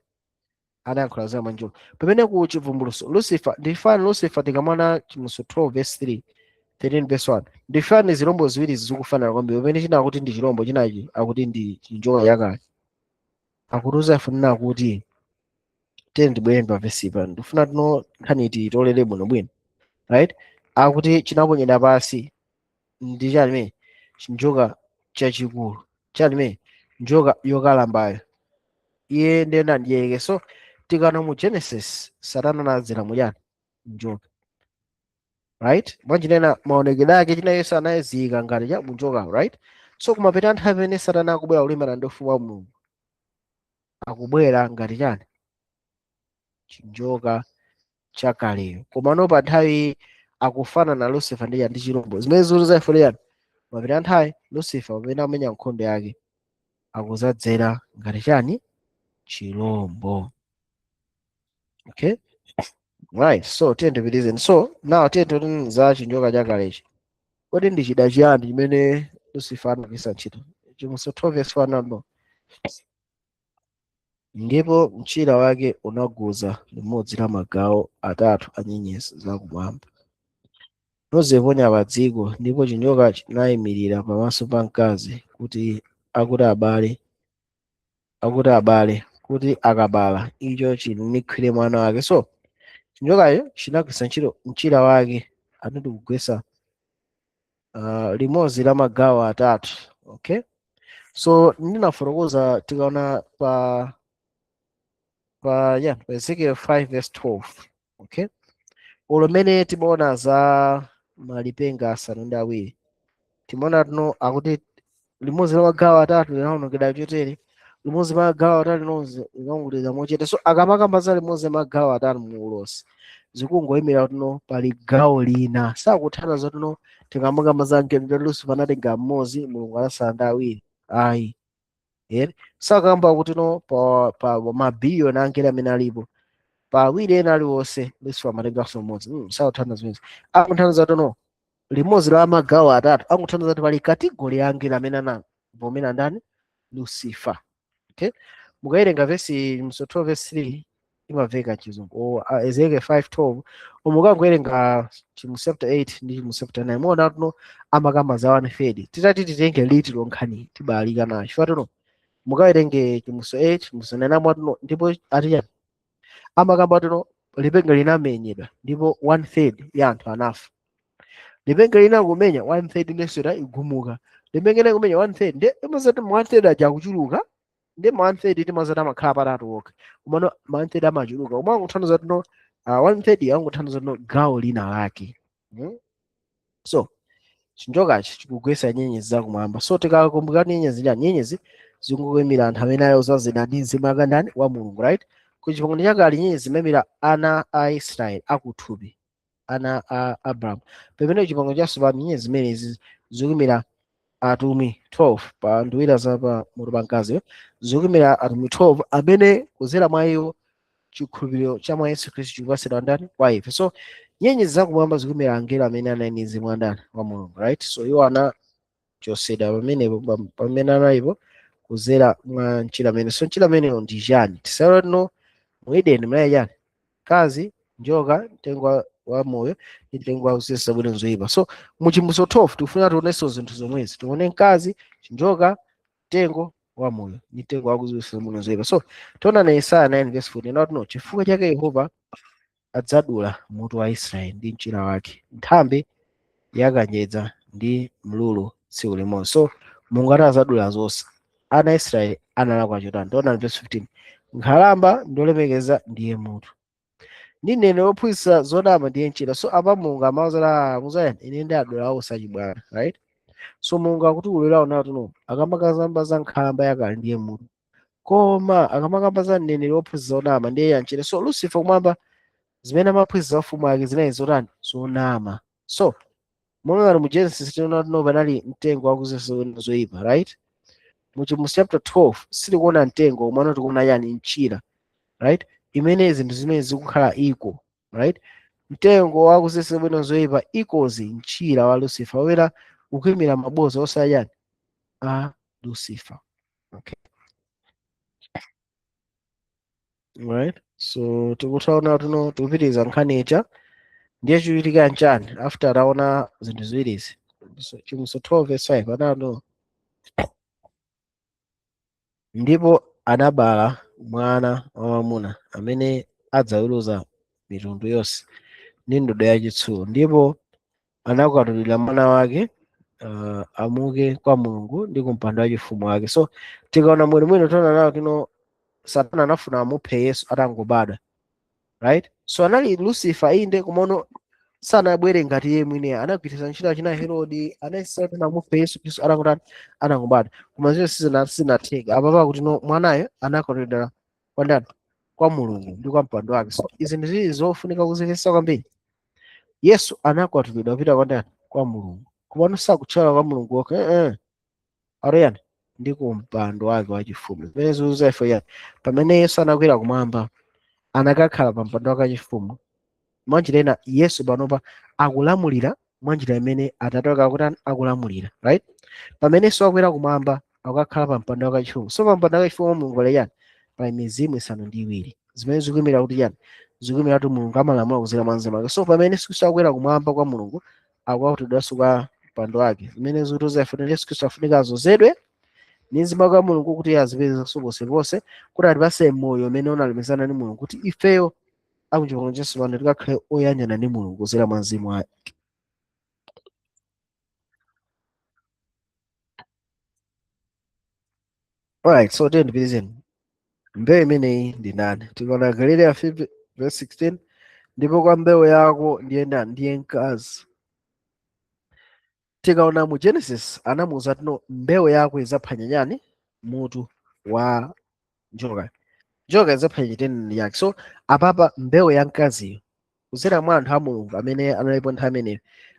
Anayankhula za mwanjoka. Pamene ku Chivumbulutso Lucifer ndifani Lucifer, tikamona Chivumbulutso 12 verse 3, 13 verse 1, ndifani zilombo ziwiri zikufanana kwambiri. Pamene china akuti ndi chilombo, chinachi akuti ndi chinjoka chakale. Akutiuza ifunira kuti tiye ndibwere pa vesi pano, ndifuna tino nkhani titolere bwinobwino, right? Akuti chinaponyedwa pasi ndi chani? Mene chinjoka chachikulu chani? Mene njoka yokalambayo, iye ndena ndiyeke. So tikana mu Genesis, Satana anadzera muchani? Njoka, right? Mwanjinena maonekedwe ake china Yesu anayezika ngati cha munjoka, right? So kumapita nthawi pamene Satana akubwera kulimbana ndi ufumu wa Mulungu, akubwera ngati chani? Chinjoka chakaleyo. Komano pa nthawi akufanana Lucifer ndi chilombo, zimene zili zaifulirani. Mapita nthawi Lucifer pamene amenya nkhondo yake akuzadzera ngati chani? Chilombo, okay? Right, so tiye ndipitizeni. So now tiye tione za chinjoka chakalechi. Kodi ndi chida chiyani chimene Lucifer anagwiritsa ntchito? Chivumbulutso 12 verse 1 namo: "Ndipo mchira wake unaguza limodzi la magawo atatu a nyenyezi zakumwamba, noziponya pa dziko. Ndipo chinjoka chinayimirira pamaso pa mkazi kuti akuti abale, kuti akabala icho chinikhwire mwana wake." So chinjokayo chinagwiritsa ntchito mchira wake anati kugwetsa limodzi la magawo atatu, okay? So ndinafotokoza, tikaona pa yeah, pa Ezekiel 5 verse 12, okay, ulomene timaona za malipenga 7, timaona tuno akuti limodzi la magawo atatu linawonongedwa chotere, limodzi la magawo atatu linawonongedwa mochete. So akamakamba za limodzi la magawo atatu mu ulosi, zikungoyimira tuno pali gawo lina. Sakuthana zatuno tikamakamba za mgendo Lucifer anatenga mmodzi, Mulungu anasala ndi awiri, ayi. Ere sakamba kuti no pa mabiliyoni angelo amene alipo, pa awiri ena aliwonse Lucifer amatenganso mmodzi. Sakuthandiza zimenezi. Akuthandiza tono limodzi la magawo atatu, akuthandiza kuti pali category ya angelo amene anavomera ndani? Lucifer, okay? Mukawerenga vesi mso 12 verse 3 imaveka Chizungu, o Ezekiel 5:12, umukangowerenga chimu chapter 8 ndi chimu chapter 9, muona tuno amakamba za one third. Titati titenge liti lonkhani tibalika nayo, chifukwa tuno mukawerenge chimuso 8, chimuso 9, amwa tuno ndipo ati chani? Amakamba tuno lipenga linamenyedwa ndipo one third ya anthu anafa. Lipenga lina kumenya, one third nesera igumuka. Lipenga lina kumenya, one third, ndi imazati one third aja kuchuluka. Ndi ma one third timazati amakhala patatu okha, komano ma one third amachuluka. Koma anguthandiza tuno one third anguthandiza tuno gawo lina lake. So chinjokachi chikugwetsa nyenyezi zakumwamba. So tikakumbukira nyenyezi chani? Nyenyezi zikunguyimira anthu amene ayozazidwa ndi mzimu akandani? Wa Mulungu, right? Ku chipangano chakale nyenyezi zimayimira ana a Israeli akuthupi, ana a Abrahamu. Pamene chipangano chatsopano nyenyezi zimenezi zikuyimira atumwi 12 pa nduwira za pa mutu pa mkazi, zikuyimira atumwi 12 amene kudzera mwa iwo chikhulupiriro cha mwa Yesu Khristu chikupatsidwa ndani? Kwa ife. So nyenyezi zakumwamba zikuyimira angelo amene anali ndi mzimu wa ndani? Wa Mulungu, right? So iwo anachosedwa pamenepo pamene analipo kudzera mwa mchira amene. So mchira ameneyo ndi chani? Tisayiwale no mu Edeni munali chani? Mkazi, njoka, mtengo wa moyo ndi mtengo wa kudziwitsa zabwino ndi zoyipa. So mu Chivumbulutso 12 tikufuna tionenso zinthu zomwezi, tione mkazi, chinjoka, mtengo wa moyo ndi mtengo wa kudziwitsa zabwino ndi zoyipa. So tiona na Yesaya 9 verse 14 not no chifukwa chake Yehova adzadula mutu wa Israeli ndi mchira wake, nthambi yakanjedza ndi mlulu tsiku limodzi. So Mulungu ati azadula zonse. Ana a Israeli analakwa chotani? Tiona verse 15, nkhalamba ndiolemekeza ndiye mutu, ndi mneneri wophunzitsa zonama ndiye mchira. So apa Mulungu amawuza muzayani, ine ndi adula awo sachibwana, right? So Mulungu akutiululira nawo no akamakamba za nkhalamba yakale ndiye mutu, koma akamakamba za mneneri wophunzitsa zonama ndiye mchira. So Lucifer kumwamba zimene amaphunzitsa ufumu wake zinali zotani? Zonama. So monga ngati mu Genesis tinaona tino panali mtengo wakudziwitsa zoyipa, right? Mu Chivumbulutso chapter 12 sitikuona mtengo, komano tikuona yani? Mchira, right? Imene zinthu zimene zikukhala equal, right? Mtengo wakudziwitsa zabwino zoyipa equals mchira wa Lucifer, wera ukuyimira maboza osayani a Lucifer. Okay, right? So tikutaona tuno tikupitiriza nkhani ija, ndiye chikuchitika nchani after ataona zinthu ziwirizi? So, Chivumbulutso 12 verse 5 anano, ndipo anabala mwana wamwamuna amene adzaweruza mitundu yonse ndi ndodo yachitsulo, ndipo anakwatulira mwana wake amuke kwa Mulungu ndi kumpando wachifumu wake. So tikaona bwinobwino tiona nawo tino Satana anafuna amuphe Yesu atangobadwa, right? So anali Lucifer inde, komano sanabwere ngati iye mwini, anagwiritsa ntchito achina Herodi, anayesera kuti amuphe Yesu Khristu atangotani? Atangobadwa, koma zinthu sizinatheka. Apa pakuti no mwanayo anakwatulidwa kwa ndani? Kwa Mulungu ndi kwa mpando wake. So izi ndi zili zofunika kuzimvetsa kwambiri. Yesu anakwatulidwa kupita kwa ndani? Kwa Mulungu. Komano sakutchula kwa Mulungu okha, ariyani ndi ku mpando wake wachifumu. Zimene zikuza ife yani, pamene Yesu anakwera kumwamba anakakhala pa mpando wake wachifumu. Mwanjira ina Yesu panopa akulamulira mwanjira imene Atate wake akutani? Akulamulira, right? Pamene Yesu akwera kumwamba akakhala pa mpando wake wachifumu. So pa mpando wake wachifumu wa Mulungu ali yani? Pali mizimu isanu ndi iwiri zimene zikuyimira kuti yani? Zikuyimira kuti Mulungu amalamula kudzera mwa mzimu wake. So pamene Yesu Khristu akwera kumwamba kwa Mulungu akukwatulidwanso kwa mpando wake, zimene zikutiuza ife kuti Yesu Khristu afunika adzozedwe ndi mzimu wake wa Mulungu kuti azipezanso ponseponse, kuti atipase moyo umene unalumikizana ndi Mulungu, kuti ifeyo akuchipangano chatsopano tikakhale oyanjana ndi Mulungu kudzera mwa mzimu wake. Alright, so tiye ndipitizeni. Mbewu imeneyi ndi ndani? Tikaona Galatiya 5 verse 16, ndipo kwa mbewu yako ndiye ndani? Ndiye mkazi. Tikaona mu Genesis anamuuza tino mbewu yako idzaphwanya chani? Mutu wa njoka. Njoka idzaphwanya chitendene chake. So apapa mbewu ya mkaziyo kudzera mwa anthu a Mulungu amene analipo nthawi imeneyo,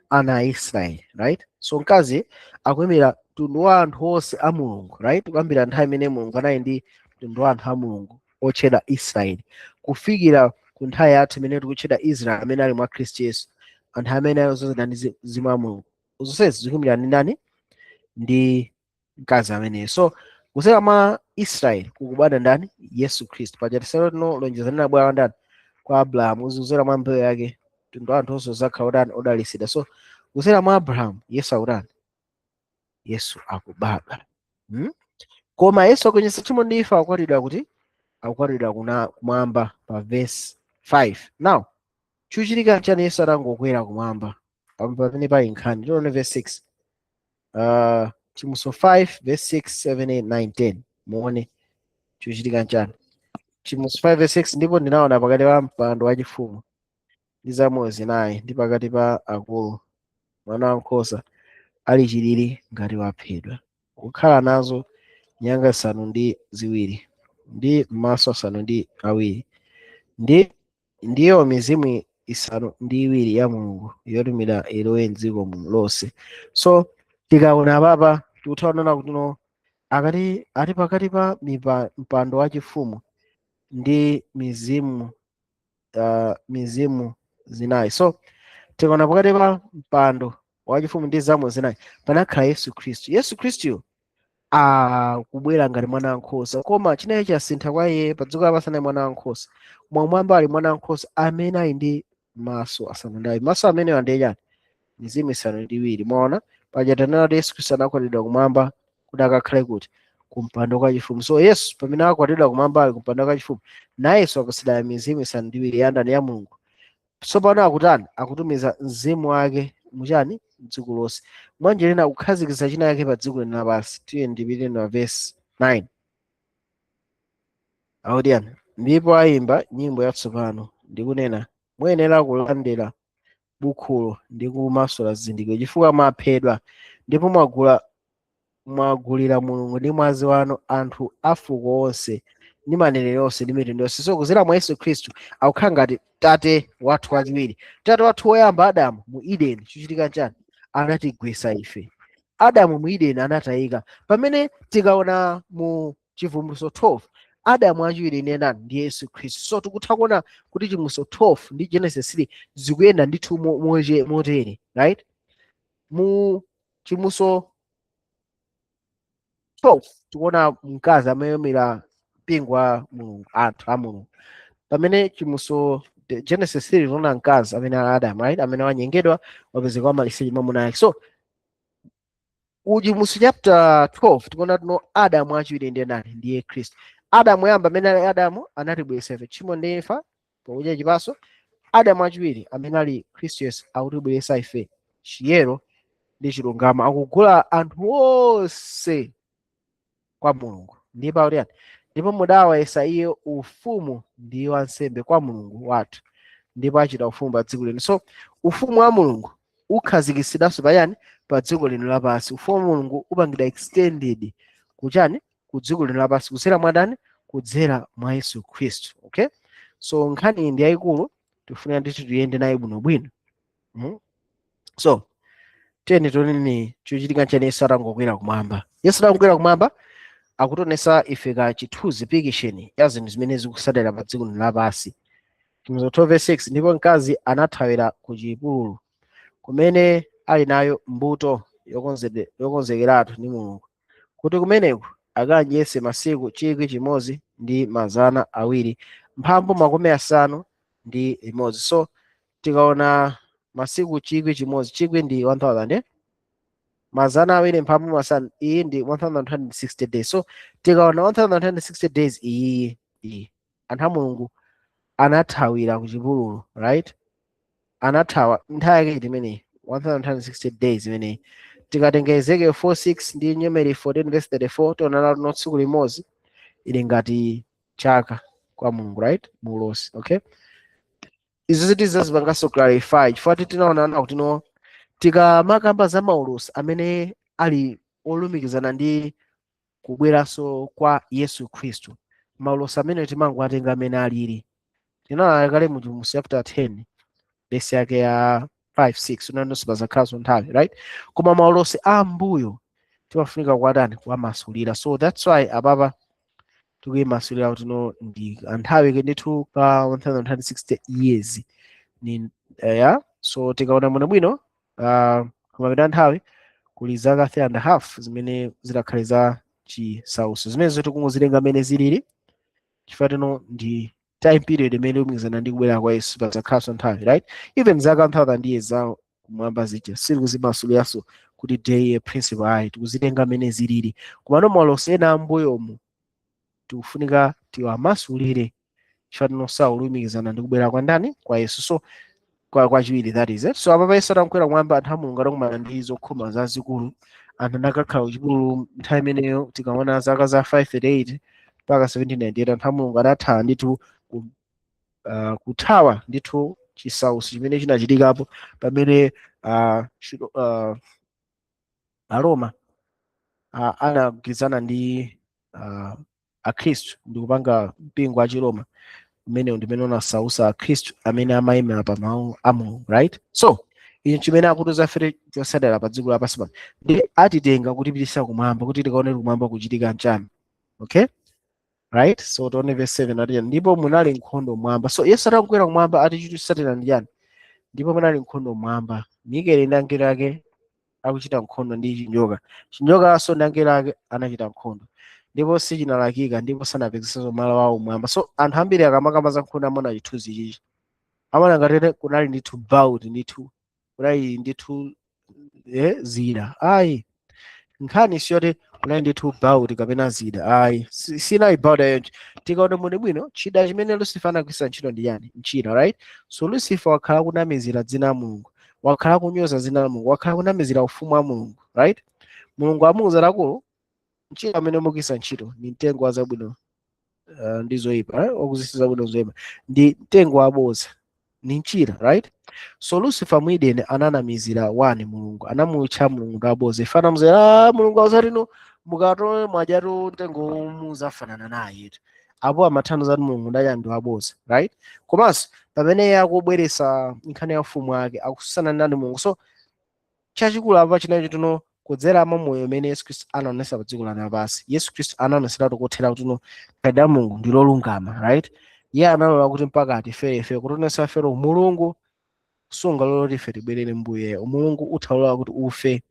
ana a Israeli, right? So mkazi akuyimira mtundu wa anthu onse a Mulungu, right? Kuyambira nthawi imene Mulungu anali ndi mtundu wa anthu a Mulungu otchedwa Israeli kufikira ku nthawi yathu imene tikutchedwa Israeli amene ali mwa Khristu Yesu, anthu amene ali odzozedwa ndi mzimu wa Mulungu. Zonsezi zikuyimira ndi ndani? Ndi mkazi ameneyo. So kudzera mwa Israeli kukubadwa ndani? Yesu Khristu. Paja tisalo lonjezano linabwera ndani? Kwa Abrahamu, kudzera mwa mbewu yake mtundu wa anthu onse udzakhala utani? Odalitsidwa. So kudzera mwa Abrahamu Yesu akutani? Yesu akubadwa. Koma Yesu akugonjetsa tchimo ndi imfa, akukwatulidwa kuti? Akukwatulidwa kumwamba pa verse 5. Now chikuchitika nchani Yesu atangokwera kumwamba? Pamene pali nkhani tione verse 6. Chivumbulutso 5 verse 6, 7, 8, 9, 10. Muone chikuchitika nchani. Chivumbulutso 5 verse 6, ndipo ndinaona pakati pa mpando wachifumu ndi zamoyo zinayi ndi pakati pa akulu mwana wankhosa ali chilili ngati waphedwa, kukhala nazo nyanga zisanu ndi ziwiri ndi maso asanu ndi awiri. Ndi ndiyo mizimu isanu ndi iwiri ya Mulungu yotumira ilowe mdziko lonse. So tikaona papa, tikuthaonana kuti no, akati ali pakati pa mpando wachifumu ndi mizimu zinayi. So tikaona pakati pa mpando wachifumu ndi zamoyo zinayi panakhala Yesu Khristu. Yesu Khristuyo akubwera ngati mwana wankhosa, koma chinechi chasintha kwa iye. Pa dziko lapansi anali mwana wankhosa, mwamwamba ali mwana wankhosa amene ali ndi maso asanu ndi awiri. Maso amenewa ndiye chani? Mizimu isanu ndi iwiri. Mwaona, paja tanena kuti Yesu Khristu anakwatidwa kumwamba kuti akakhale kuti? Kumpando kwa chifumu. So Yesu pamene akwatidwa kumwamba ali kumpando kwa chifumu, nayenso akusida mizimu isanu ndi iwiri ya ndani? Ya Mulungu. Tsopano akutani? Akutumiza mzimu wake muchani? Mdziko lonse. Mwanjira ina akukhazikitsa china yake pa dziko lino lapansi. Tiye ndipite na verse 9. Akuti yani? Ndipo ayimba nyimbo yatsopano ndikunena, "Muyenera kulandira bukhulo ndi kumasula zizindikiro, chifukwa mwaphedwa, ndipo mwagulira Mulungu ndi mwazi wanu anthu a fuko onse ndi manenero onse ndi mitundu yonse." So kuzera mwa Yesu Khristu akukhala ngati tate wathu wachiwiri. Tate wathu woyamba Adamu mu Edeni, chichitika chani? Anatigwesa ife. Adamu mu Edeni anatayika. Pamene tikaona mu Chivumbulutso 12, Adamu achiwiri ndiye ndani? Ndi Yesu Khristu. So tikutha kuona kuti Chivumbulutso 12 ndi Genesis 3 zikuyenda ndithu motere, right? Mu Chivumbulutso 12 tikuona mkazi amayimira mpingo wa Mulungu, anthu a Mulungu, pamene Chivumbulutso, Genesis 3, tikuona mkazi amene ali Adamu, right, amene wanyengedwa, wapezeka wamaliseche mwamuna ake. So uchivumbulutso chapter 12 tikuona tuno Adamu achiwiri ndiye ndani? Ndiye Khristu. Adamu yamba amene ali Adamu anatibweretsa ife tchimo ndi imfa pokudya chipatso. Adamu achiwiri amene ali Khristu Yesu akutibweretsa ife chiyero ndi chilungamo, akugula anthu onse kwa Mulungu. Ndipo akuti yani? Ndipo mudawayesa iye ufumu ndi wansembe kwa Mulungu wathu, ndipo achita ufumu pa dziko lino. So ufumu wa Mulungu ukhazikitsidwanso payani? Pa dziko lino lapansi. Ufumu wa Mulungu upangidwa extended kuchani? Ku dziko lino lapansi. Kudzera mwa ndani? Kudzera mwa Yesu Khristu. Okay, so nkhani iyi ndi yayikulu, tifunika ndithu tiyende nayo bwinobwino. So tiyeni tioneni chochitika chani Yesu atangokwera kumwamba. Yesu atangokwera kumwamba akutionesa ife ka chithunzi, picture ya zinthu zimene zikusadera pa dziko lino lapansi. Chivumbulutso 12 verse 6: Ndipo mkazi anathawira ku chipululu, kumene ali nayo mbuto yokonzekeratu ndi Mulungu, kuti kumeneko akadyetse masiku 1261. So tikaona masiku 1000, chikwi ndi 1000, eh? 205, iyi ndi 1260 days. So tikaona 1260 days iyi, iyi anthu a Mulungu anathawira ku chipululu, right? Anathawa nthawi yake iti imeneyi? 1260 days imeneyi. Tikatenga Ezekiel 46 ndi Numeri 14 verse 34, tionana no tsiku limodzi ili ngati chaka kwa Mulungu, right? Mulosi, okay, izi zitizazipanganso clarify chifukwa tinaonana kuti no, tikamakamba za maulosi amene ali olumikizana ndi kubweranso kwa Yesu Khristu, maulosi amene timangoatenga amene alili. Tinaona kale mu Chivumbulutso chapter 10 verse yake ya 5 6, unanonso pazakhalanso nthawi, right? Koma maulosi a mbuyo timafunika kuwatani? Kuwamasulira. So that's why apapa tikuyimasulira kuti no, ndi nthawi ndithu ka 1260 years ni ya. So tikaona bwinobwino, kumapita nthawi kuli zaka 3 and a half zimene zidakhale za chisautso, zimene tikungozilenga amene zilili, chifukwa tino ndi time period imene ilumikizana ndi kubwera kwa Yesu. Pazakhalanso nthawi, right? Even zaka 1000 years za kumwamba zija sitikuzimasuliranso kuti day year principle, ayi, tikuzitenga amene zilili. Komano maulosi ena ambuyomu tikufunika tiwamasulire chifukwa tino saulumikizana ndi kubwera kwa ndani? Kwa Yesu. So kwa kwachiwiri, that is it. So apa Yesu atankwera kumwamba, anthu a Mulungu adakumana ndi zokhoma zazikulu. Anthu anakakhala kuchipululu nthawi imeneyo. Tikaona zaka za 538 mpaka 1798, anthu a Mulungu adathawa ndithu kuthawa ndithu chisautso chimene chinachitikapo pamene Aroma anagwirizana ndi akhristu ndi kupanga mpingo wa Chiroma. Umenewu ndimene unasausa Akhristu amene amayimira pa mawu a Mulungu, right? So ichi chimene akutiuza ife chotsatira pa dziko lapansi pano, ndi atitenga kutipitisa kumwamba kuti tikaone kumwamba kuchitika nchani. Okay, right? So tione verse 7 ati, "Ndipo munali nkhondo mwamba." So Yesu atakwera kumwamba, ati chotsatira ndi chani? "Ndipo munali nkhondo mwamba, Mikeli ndi angelo ake akuchita nkhondo ndi chinjoka. Chinjokanso ndi angelo ake anachita nkhondo, ndipo sichinalakika, ndipo sanapezesenso malo awo mwamba." So anthu ambiri akamakamba za nkhondo amaona chithunzi chichi, amaona ngati kunali ndithu bout, ndithu kunali ndithu zida. Ayi, nkhani siyoti kunali ndithu bout kapena zida, ayi. Sinali bout ayonje. Tikaona muno bwino, chida chimene Lucifer anagwiritsa ntchito ndi yani? Mchira, right? So Lucifer wakhala kunamizira dzina la Mulungu, wakhala kunyoza dzina la Mulungu, wakhala kunamizira ufumu wa Mulungu, right? Mulungu amuwuza, "Lakulu, mchira amene mugwiritsa ntchito ni mtengo wa zabwino ndi zoyipa, wakudziwitsa zabwino zoyipa, ndi mtengo waboza, ni mchira," right? So Lucifer mu Eden ananamizira wani? Mulungu. Anamutcha Mulungu ndi aboza. Ife anamuzera, "Ah, Mulungu awuzati mukatoe mwadyatu mtengo muzafanana naye." Apo amathano zati Mulungu ndaya ndi waboza, right? Komanso pamene iye akubweresa nkhani ya ufumu wake, akususana ndani? Mulungu. So chachikulu apa chinacho tino kudzera mwa moyo umene Yesu Khristu anaonesa pa dziko lapansi. Yesu Khristu anaoneseratu kothera kuti no, khalidwe la Mulungu ndi lolungama, right? Iye analola kuti mpaka atifere ife, kutionesa fero Mulungu sungalola kuti ife tibwerere mbuye. Mulungu uthalola kuti ufe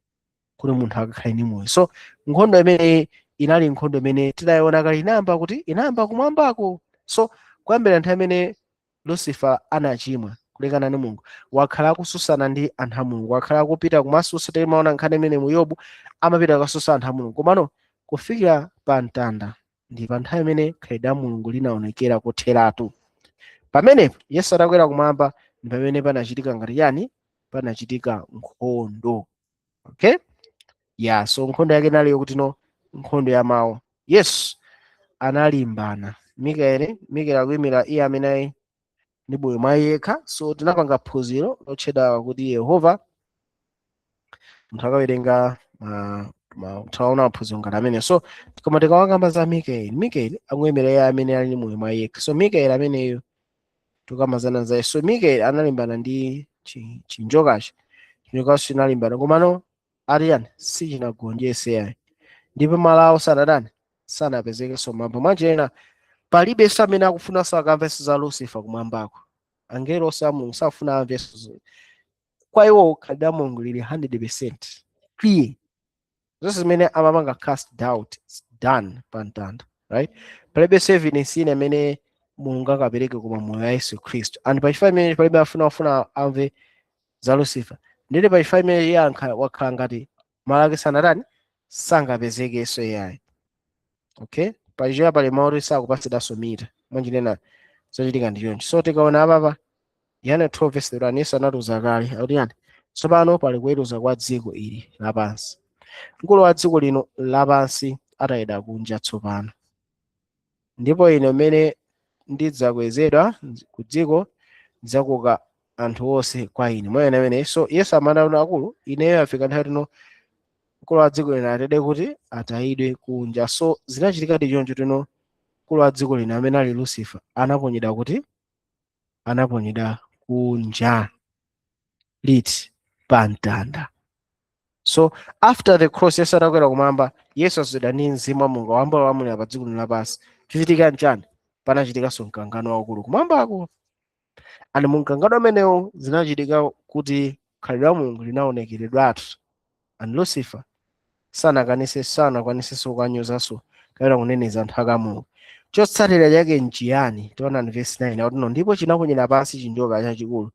kuti munthu akakhale ndi moyo. So nkhondo imene inali nkhondo imene tidayiona kale inayamba kuti inayamba kumwambako. So kuyambira nthawi imene Lucifer anachimwa kulekana ndi Mulungu, wakhala akususana ndi anthu a Mulungu, wakhala akupita kumasusa. Timaona nkhani imene mu Yobu, amapita kukasusa anthu a Mulungu. Komano kufikira pa mtanda ndi pa nthawi imene khalidwe la Mulungu linaonekera kotheratu. Pamenepo Yesu atakwera kumwamba ndi pamene panachitika ngati yani? Panachitika nkhondo, okay? Yeah, so nkhondo yake inali yokuti no, nkhondo ya mawu. Yesu analimbana Mikaeli. Mikaeli akuyimira iye amene ali ndi moyo mwa yekha. So tinapanga phunziro lotchedwa kuti Yehova. Munthu akawerenga taona maphunziro ngati amene. So koma tikawakamba za Mikaeli, Mikaeli akuyimira iye amene ali ndi moyo mwa yekha. So Mikaeli ameneyo tikamazana zaye. So Mikaeli analimbana ndi chinjokachi. Chinjokacho chinalimbana, komano ati yani? Sichinagonjese yayi, ndipo malo awo sanadani? Sanapezekenso mwamba. Mwanjena palibenso amene akufunanso akamvenso za Lucifer kumwambako. Angelo onse a Mulungu safuna amvenso. Kwa iwo khalidwe la Mulungu lili 100% clear. Zonse zimene amapanga cast doubt is done pa mtanda, right? Palibenso evidence ina imene Mulungu akapereke koma moyo wa Yesu Khristu. And pachifukwa imene palibe afuna amve za Lucifer, ndili pachifukwa imene iye wakhala ngati malo ake sanatani? Sangapezekenso iyayi, okay? Pachichewa pali mawu oti sakupatsidwanso mita. Mwanjinena zochitika ndi choncho. So tikaona apapa Yohane 12 verse 31, Yesu anatiuza kale akuti yani? "Tsopano pali kuweruza kwa dziko ili lapansi. Mkulu wa dziko lino lapansi atayidwa kunja tsopano. Ndipo ine mmene ndidzakwezedwa ku dziko, ndidzakoka anthu onse kwa ine." Moyena amene. So Yesu amanena, "Akulu, ineyo afika nthawi tino mkulu wa dziko lino atede kuti atayidwe kunja." So zinachitikadi choncho tino mkulu wa dziko lino amene ali Lucifer anaponyedwa kuti? Anaponyedwa kunja liti? Pa mtanda. So after the cross, Yesu atakwera kumwamba, Yesu azidwa ndi mzimu wa Mulungu wamba walamulira pa dziko lino lapansi. Chichitika nchani? Panachitikanso mkangano waukulu kumwambako. And mu mkangano umenewo zinachitika kuti khalidwe la Mulungu linaonekeredwatu, and Lucifer sanakwanisenso kukanyozanso kapena kuneneza anthu ake a Mulungu. Chotsatira chake nchiyani? Tiona verse 9 akuti no, "Ndipo chinaponyera pansi chinjoka chachikulu,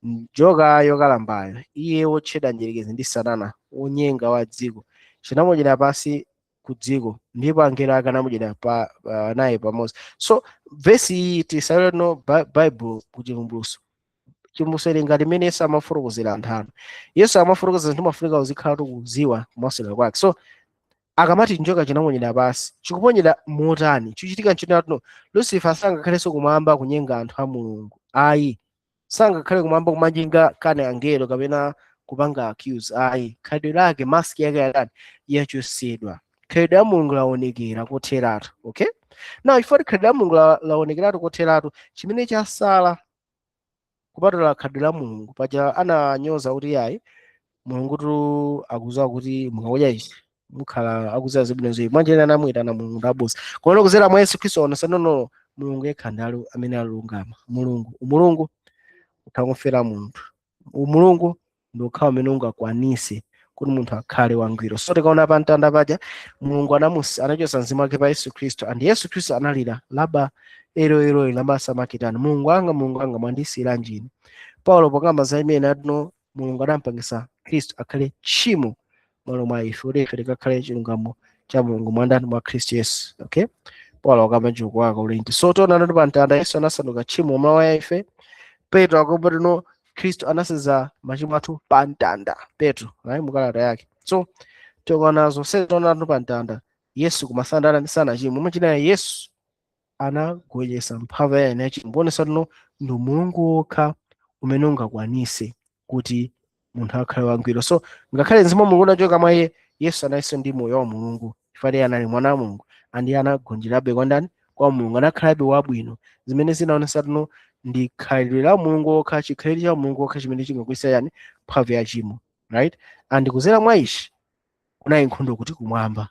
njoka yokalambayo, iye wotchedwa Njerekezi ndi Satana, wonyenga wa dziko. Chinamuponyera pansi ku dziko, ndipo angelo ake anamudyera naye pamodzi." So vesi iyi tisalole no Bible ku Chivumbulutso. Chivumbulutso ili ngati imene Yesu amafotokozera anthu anu. Yesu amafotokozera zinthu, mafunika uzikhala tikuziwa kumasulira kwake. So akamati njoka chinamuponyera pansi, chikuponyera motani? Chichitika nchino, Lucifer sangakhalenso kumwamba kunyenga anthu a Mulungu ayi. Sangakhale kumwamba kumanyenga kane angelo kapena kupanga accuse ayi. Khalidwe lake, mask yake yatani? Yachosedwa. Khalidwe la Mulungu laonekera kotheratu, okay? Now ifoti khalidwe la Mulungu laonekeratu kotheratu, chimene chasala kupatula khalidwe la Mulungu paja ananyoza kuti yayi, Mulungutu akudziwa kuti mukakudya ichi mukhala akudziwa zabwino zoyipa. Mwanjira anamuyitana Mulungu ndi abusa. Koma kuzera mwa Yesu Khristu onesa nono Mulungu yekha ndi amene alungama. Mulungu, umulungu utha kumfera munthu, umulungu ndi ukhala umene ungakwanise kuti munthu akhale wangwiro. So tikaona pa mtanda paja, Mulungu anachotsa mzimu wake pa Yesu Khristu, and Yesu Khristu analira, "Laba eloi eloi lama sabakitani, Mulungu wanga, Mulungu wanga, mwandisiyiranji ine?" Paulo pokamba za imene atino Mulungu adampangisa Khristu akhale tchimo malo mwa ife, kuti ife tikakhale chilungamo cha Mulungu mwandani? Mwa Khristu Yesu. Okay, Paulo akamba chukwu wako Korinto. So tiona kuti pa mtanda Yesu anasanduka tchimo malo mwa ife. Petro akamba tino Khristu anasenza machimo athu pa mtanda, Petro, right, mukalata yake. So tikaona zonse, tiona pa mtanda Yesu kumasandala sanachimwe. Machina Yesu anagonjetsa mphamvu ya ene yachimo, kuonesa tino ndi Mulungu wokha umene ungakwanise kuti munthu akhale wangwiro. So ngakhale mzimu wa Mulungu unachoka mwa iye, Yesu analinso ndi moyo wa Mulungu, chifukwa iye anali mwana wa Mulungu, and anagonjerabe kwa ndani? Kwa Mulungu. Anakhalabe wabwino, zimene zinaonesa tino ndi khalidwe la Mulungu wokha, chikhalidwe cha Mulungu wokha chimene chingagwisa yani? Mphamvu ya chimo, right? And kuzera mwa ichi kunali nkhondo kuti? Kumwamba.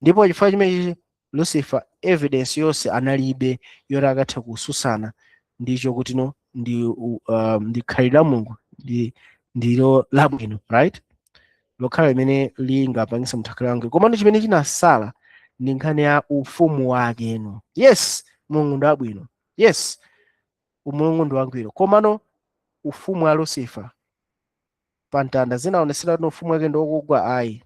Ndipo chifukwa chimenechi Lucifer evidence yonse analibe yoti akatha kususana ndicho kuti no ndi khalidwe la Mulungu ndi ndilo labwino, right, lokhala limene lingapangisa munthu akhale wangwiro. Komano chimene chinasala ndi nkhani ya ufumu wake no. Yes, Mulungu ndi wabwino, yes, umulungu ndi wangwiro, komano ufumu wa Lucifer pa mtanda zinaonesera kuti ufumu wake ndi wokugwa? Ayi,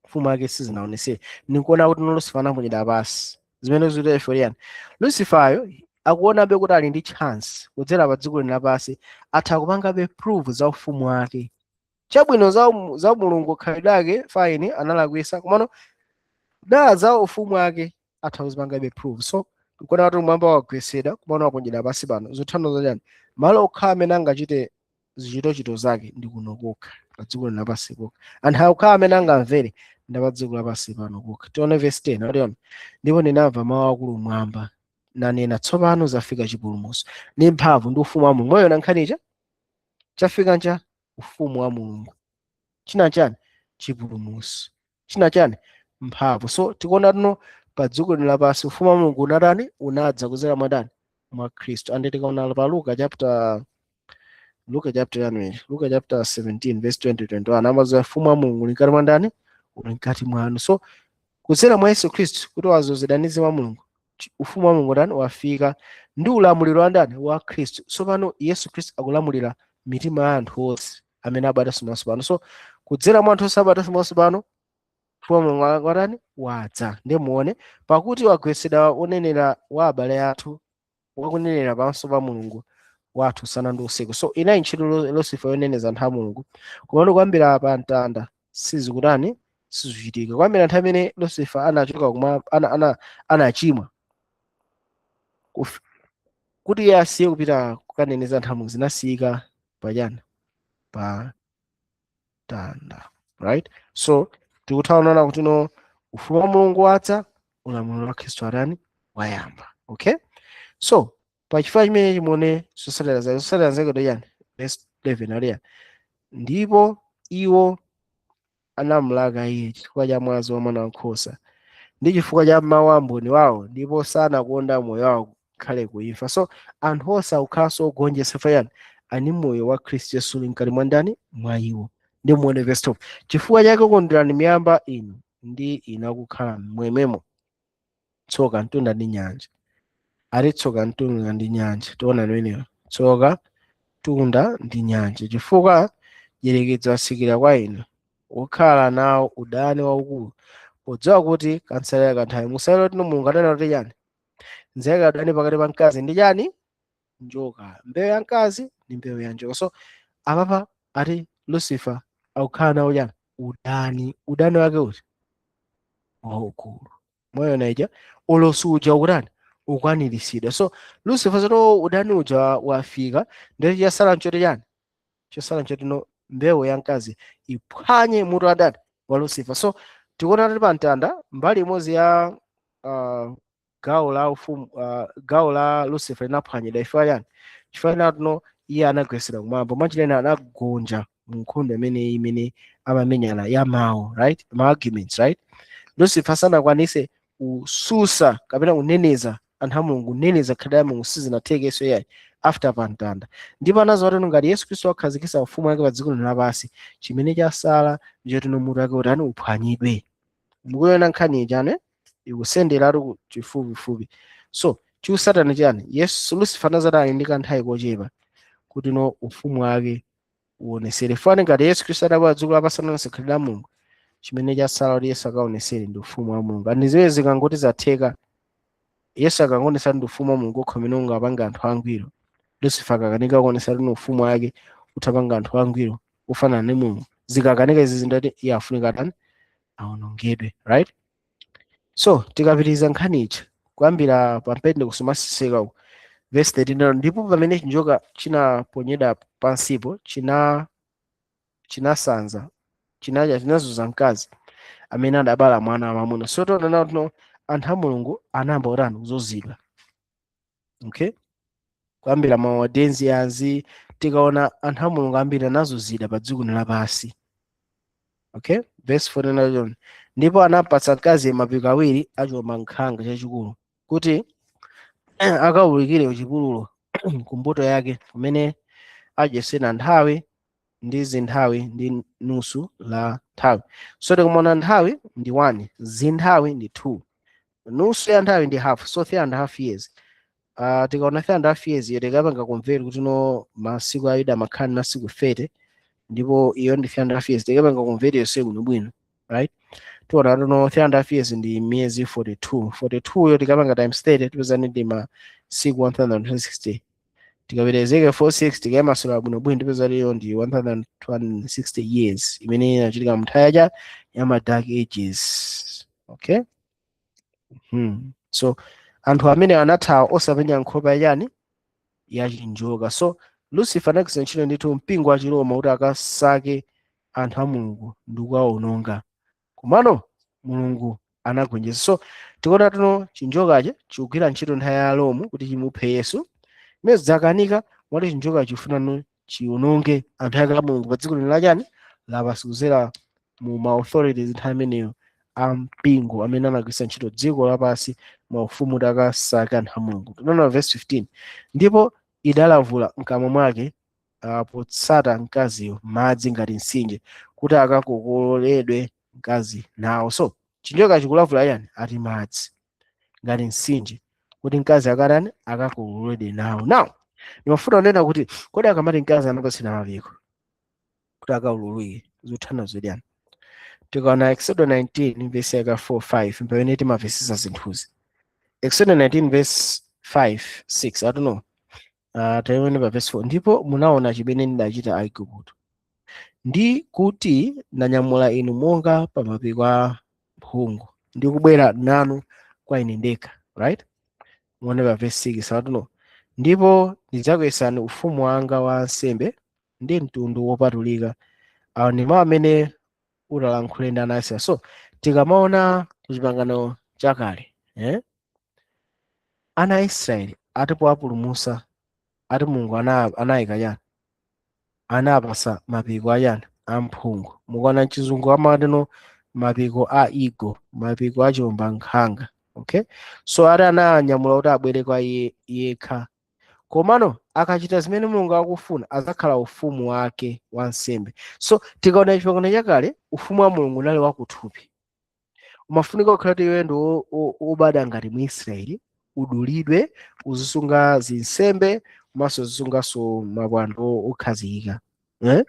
ufumu wake sizinaonesere. Nikuona kuti no Lucifer anaponyedwa pasi, zimene zikuti eforiani Luciferyo akuonabe kuti ali ndi chance kudzera pa dziko lino lapansi, atha kupangabe prove za ufumu wake. Chabwino, za Mulungu khalidwe ake, fine, analakwisa, komano da za ufumu wake atha kuzipangabe prove. So nkuona kuti mwamba wagwesedwa, kumano waponyedwa pasi pano. Zothandiza chani? Malo okhala amene angachite zichitochito zake ndi kuno kokha, pa dziko lino lapansi kokha. Anthu akukhala amene angamvere ndi pa dziko lapansi pano kokha. Tione verse 10, ationa: "Ndipo ndinamva mawu akulu mwamba nanena, 'Tsopano zafika chipulumutso ndi mphamvu ndi ufumu wa Mulungu.'" Moyo nkhanicha chafika ncha ufumu wa Mulungu. China chani? Chipulumutso. China chani? Mphamvu. So tikuona tuno pa dziko lino lapansi ufumu wa Mulungu unatani? Unadza kudzera mwadani? Mwa Khristu. And tikaona pa Luka chapter yani, Luka chapter 17 verse 20 21, amazoya ufumu wa Mulungu uli mkati mwa ndani? Uli mkati mwanu. So kudzera mwa Yesu Khristu kuti wazozedwa ndi mzimu wa Mulungu, ufumu wa Mulungu ndani? Wafika ndi ulamuliro wa ndani? Wa Khristu. So pano Yesu Khristu akulamulira mitima ya anthu onse amene abadwanso mwatsopano. So kudzera mwa anthu onse abadwanso mwatsopano, ufumu wa Mulungu watani? Wadza. Ndiye muone: "Pakuti wagwetsedwa wonenera wa abale athu, wakunenera pamaso pa Mulungu wathu usana ndi usiku." So inayi ntchito Lucifer yoneneza anthu a Mulungu, komano kuyambira pa mtanda sizikutani? Sizikuchitika. Kuyambira nthawi imene Lucifer anachoka kumwa anachimwa kuti iye asiye kupita kukaneneza anthu a Mulungu, zinasiyika pachani? Pa mtanda, right? So tikuthaonana kuti no, ufumu wa Mulungu wadza, ulamuliro wa Khristu atani? Wayamba. Okay, so pachifukwa chimene chimuone zotsatira zake. Zotsatira zake ndi yani? Verse 11 ali yani? "Ndipo iwo anamulaka iye chifukwa cha mwazi wa mwana wankhosa ndi chifukwa cha mawu a mboni wawo, ndipo sanakonda moyo wawo kukhale kuimfa." So anthu onse akukhalanso ogonjetsa fayani ani moyo wa Khristu Yesu uli mkati mwa ndani? Mwa iwo. Ndi muone verse 12: "Chifukwa chake kondwerani miyamba inu ndi inu akukhala mmwemwemo. Tsoka mtunda ndi nyanja." Ati tsoka mtunda ndi nyanja. Tiona imeneyo: tsoka mtunda ndi nyanja, chifukwa mdierekezi watsikira kwa inu, wokhala nawo udani waukulu, podziwa kuti kamtsalira kanthawi. Musalero tino Mulungu adanena kuti chani? Nzeka udani pakati pa mkazi ndi chani? Njoka. Mbewu ya mkazi ndi mbewu ya njoka. So apapa ati Lucifer akukhala nawo chani? Udani. Udani wake uti? Waukulu. Moyo naija ulosi uja ukutani? Ukwaniritsidwa. So Lucifer zoto udani uja wafika, ndiye chasala nchoti chani? Chosala nchoti no, mbewu ya mkazi iphwanye mutu wa ndani? Wa Lucifer. So tikuona tili pa mtanda mbali imodzi ya Gawo la ufumu, gawo la Lucifer linaphwanyidwa. Chifukwa chani? Chifukwa chinatuno iye anagwetsedwa kumwamba. Mwachilena anagonja mu nkhondo imene amamenyana ya mawu, right? Ma arguments, right? Lucifer sanakwanise kususa kapena kuneneza anthu a Mulungu, kuneneza khalidwe la Mulungu, sizinathekenso yayi after pamtanda. Ndipo anadziwa kuti ngati Yesu Khristu akhazikitsa ufumu wake pa dziko lino lapansi, chimene chasala ndichoti mutu wake utani? Uphwanyidwe. Mukuona nkhani chane ikusenderatu chifupifupi. So chiusatana chani? Yesu, Lucifer anazati ali ndi kanthawi kochepa kuti no ufumu wake uonesere. Fani ngati Yesu Khristu adabwera dziko lapansi, anaonetsa khalidwe la Mulungu, chimene chasala kuti Yesu akaonesere ndi ufumu wa Mulungu. And zimene zikangoti zatheka, Yesu akangonesa ndi ufumu wa Mulungu okha umene ungapanga anthu angwiro, Lucifer akakanika kuonesa kuti ufumu wake utapanga anthu angwiro ufanana ndi Mulungu, zikakanika izi zinthu, ati iye afunika tani? Awonongedwe, right? So tikapitiriza nkhani ichi kuyambira pa Pentecost masiseka uku, verse 13: "Ndipo pamene chinjoka chinaponyedwa pansipo, chinasanza, chinadya, chinazunza mkazi amene adabala mwana wamwamuna." So tiona kuti anthu a Mulungu anayamba kutani? Kuzunzidwa, okay? Kuyambira ma Waldensians, tikaona anthu a Mulungu ambiri anazunzidwa pa dziko lapansi, okay? Verse 49: "Ndipo anapatsa mkazi mapiko awiri a chiwombankhanga chachikulu, kuti akawulukire kuchipululu kumbuto yake, kumene adyesera nthawi ndi zinthawi ndi nusu la nthawi." So tikumaona nthawi ndi 1, zinthawi ndi 2, nusu ya nthawi ndi half, so 3.5 years. Tikaona 3.5 years iyo, tikapanga convert kuti no masiku a Yuda amakhala ndi masiku 30, ndipo iyo ndi 3.5 years. Tikapanga convert yonse bwinobwino, right, tiona tuno 3.5 years ndi miyezi 42. 42 yo tikapanga times 30, tipeza ndi masiku 1260. Tikapita Ezekiel 46, tikayimasula bwinobwino, tipeza iyo ndi 1260 years imene inachitika mnthawi ya ma Dark Ages, okay? So anthu amene anathawa osapenya nkhope yachani? Yachinjoka. So Lucifer anagwiritsa ntchito ndithu mpingo wa Chiroma kuti akasake anthu a Mulungu ndi kuwawononga, komano Mulungu anagonjetsa. So tikuona tuno chinjokachi chikugwira ntchito nthawi ya Rome kuti chimuphe Yesu, imene zakanika mwati chinjoka chifuna chiwononge anthu ake a Mulungu pa dziko lino lachani? Lapansi, kudzera mu ma authorities nthawi imeneyo a mpingo amene anagwiritsa ntchito dziko lapansi, maufumu, kuti akasake anthu a Mulungu. Tinaona verse 15: "Ndipo idalavula mkamwa mwake potsata mkaziyo madzi ngati mtsinje, kuti akakokololedwe mkazi nawo." So chinjoka chikulavula yani? Ati madzi ngati mtsinje kuti mkazi akatani? Akakokololedwe nawo. Now ndimafuna kunena kuti kodi akamati mkazi anapatsidwa mapiko kuti akaululuke, zikuthana zodiyani? Tikaona Exodo 19 verse yaka 4 5, pamene timamvetsetsa zinthuzi. Exodo 19 verse 5 6, I don't know, tayione pa verse 4: "Ndipo munaona chimene ndidachita Aigupto, ndi kuti ndanyamula inu monga pa mapiko a mphungu, ndi kubwera nanu kwa ine ndekha." Right? Muone pa verse 6, I don't know: "Ndipo ndidzakuyesani ufumu wanga wa ansembe ndi mtundu wopatulika. Awa ndi mawu amene utalankhule ndi ana a Israeli." So tikamaona kuchipangano chakale, eh? Ana a Israeli ati powapulumutsa, ati Mulungu anayika chani? Anapasa mapiko achani? Amphungu. Mukaona mchizungu amatino mapiko a eagle, mapiko a chiwombankhanga, okay? So ati ananyamula kuti abwere kwa iye yekha, komano akachita zimene Mulungu akufuna, azakhala ufumu wake wa nsembe. So tikaona chipangano chakale, ufumu wa Mulungu unali wakuthupi, umafunika kukhala kuti iwe ndi wobadwa ngati Mwisraeli, udulidwe, uzisunga zinsembe komanso uzisunganso mapwando okhazikika, eh?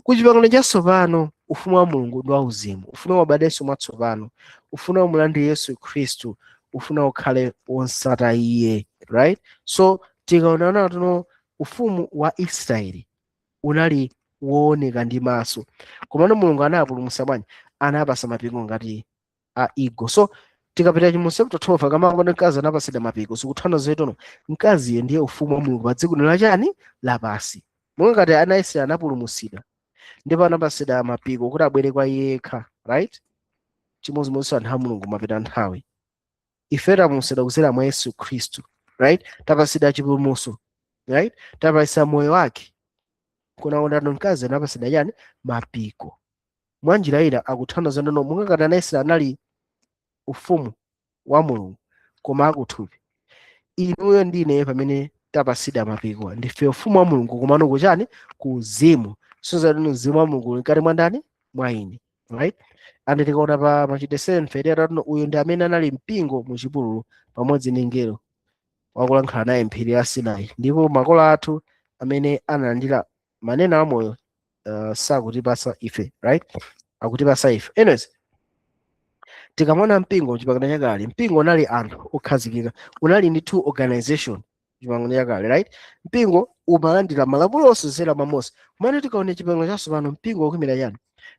Ku chipangano chatsopano, ufumu wa Mulungu ndi wauzimu, ufuna ubadwenso mwatsopano, ufuna umulandire Yesu Khristu, ufuna ukhale wonsata iye, right? So tikaonana tuno ufumu wa Israeli unali wooneka ndi maso, komano Mulungu anapulumutsa bwanji? Anapasa mapiko ngati a eagle. So tikapita chimu chapter 12, akamakona mkazi anapasidwa mapiko, zikuthana zetono mkaziyo ndiye ufumu wa Mulungu pa dziko lino lachani? Lapasi. Monga ngati ana a Israeli anapulumutsidwa ndipo anapasidwa mapiko kuti abwere kwa iye yekha, right? Chimodzimodzinso anthu a Mulungu mapita nthawi. Ife tapulumutsidwa kudzera mwa Yesu Khristu, right? Tapatsidwa chipulumutso, right? Tapatsidwa moyo wake. Kunaona mkazi anapatsidwa chani? Mapiko. Mwa njira ina akuthandiza ndono mungakati anayesera anali ufumu wa Mulungu koma akuthupi. Inuyo ndi ine pamene tapatsidwa mapiko, ndife ufumu wa Mulungu komano kuchani? Ku uzimu. Sozatino mzimu wa Mulungu uli mkati mwa ndani? Mwa ine, right? And tikaona pa Machitidwe 7:38, uyu ndi amene anali mpingo mu chipululu pamodzi ndi mngelo wakulankhula naye mphiri ya Sinai, ndipo makolo athu amene analandira maneno amoyo sakutipasa ife, right? Akutipasa ife. Anyways, tikamona mpingo mchipangano chakale, mpingo unali anthu okhazikika, unali ndi two organization chipangano chakale, right? Mpingo umalandira malamulo onse kudzera mwa Mose. Kumene tikaona chipangano chatsopano, mpingo ukuyimira chani?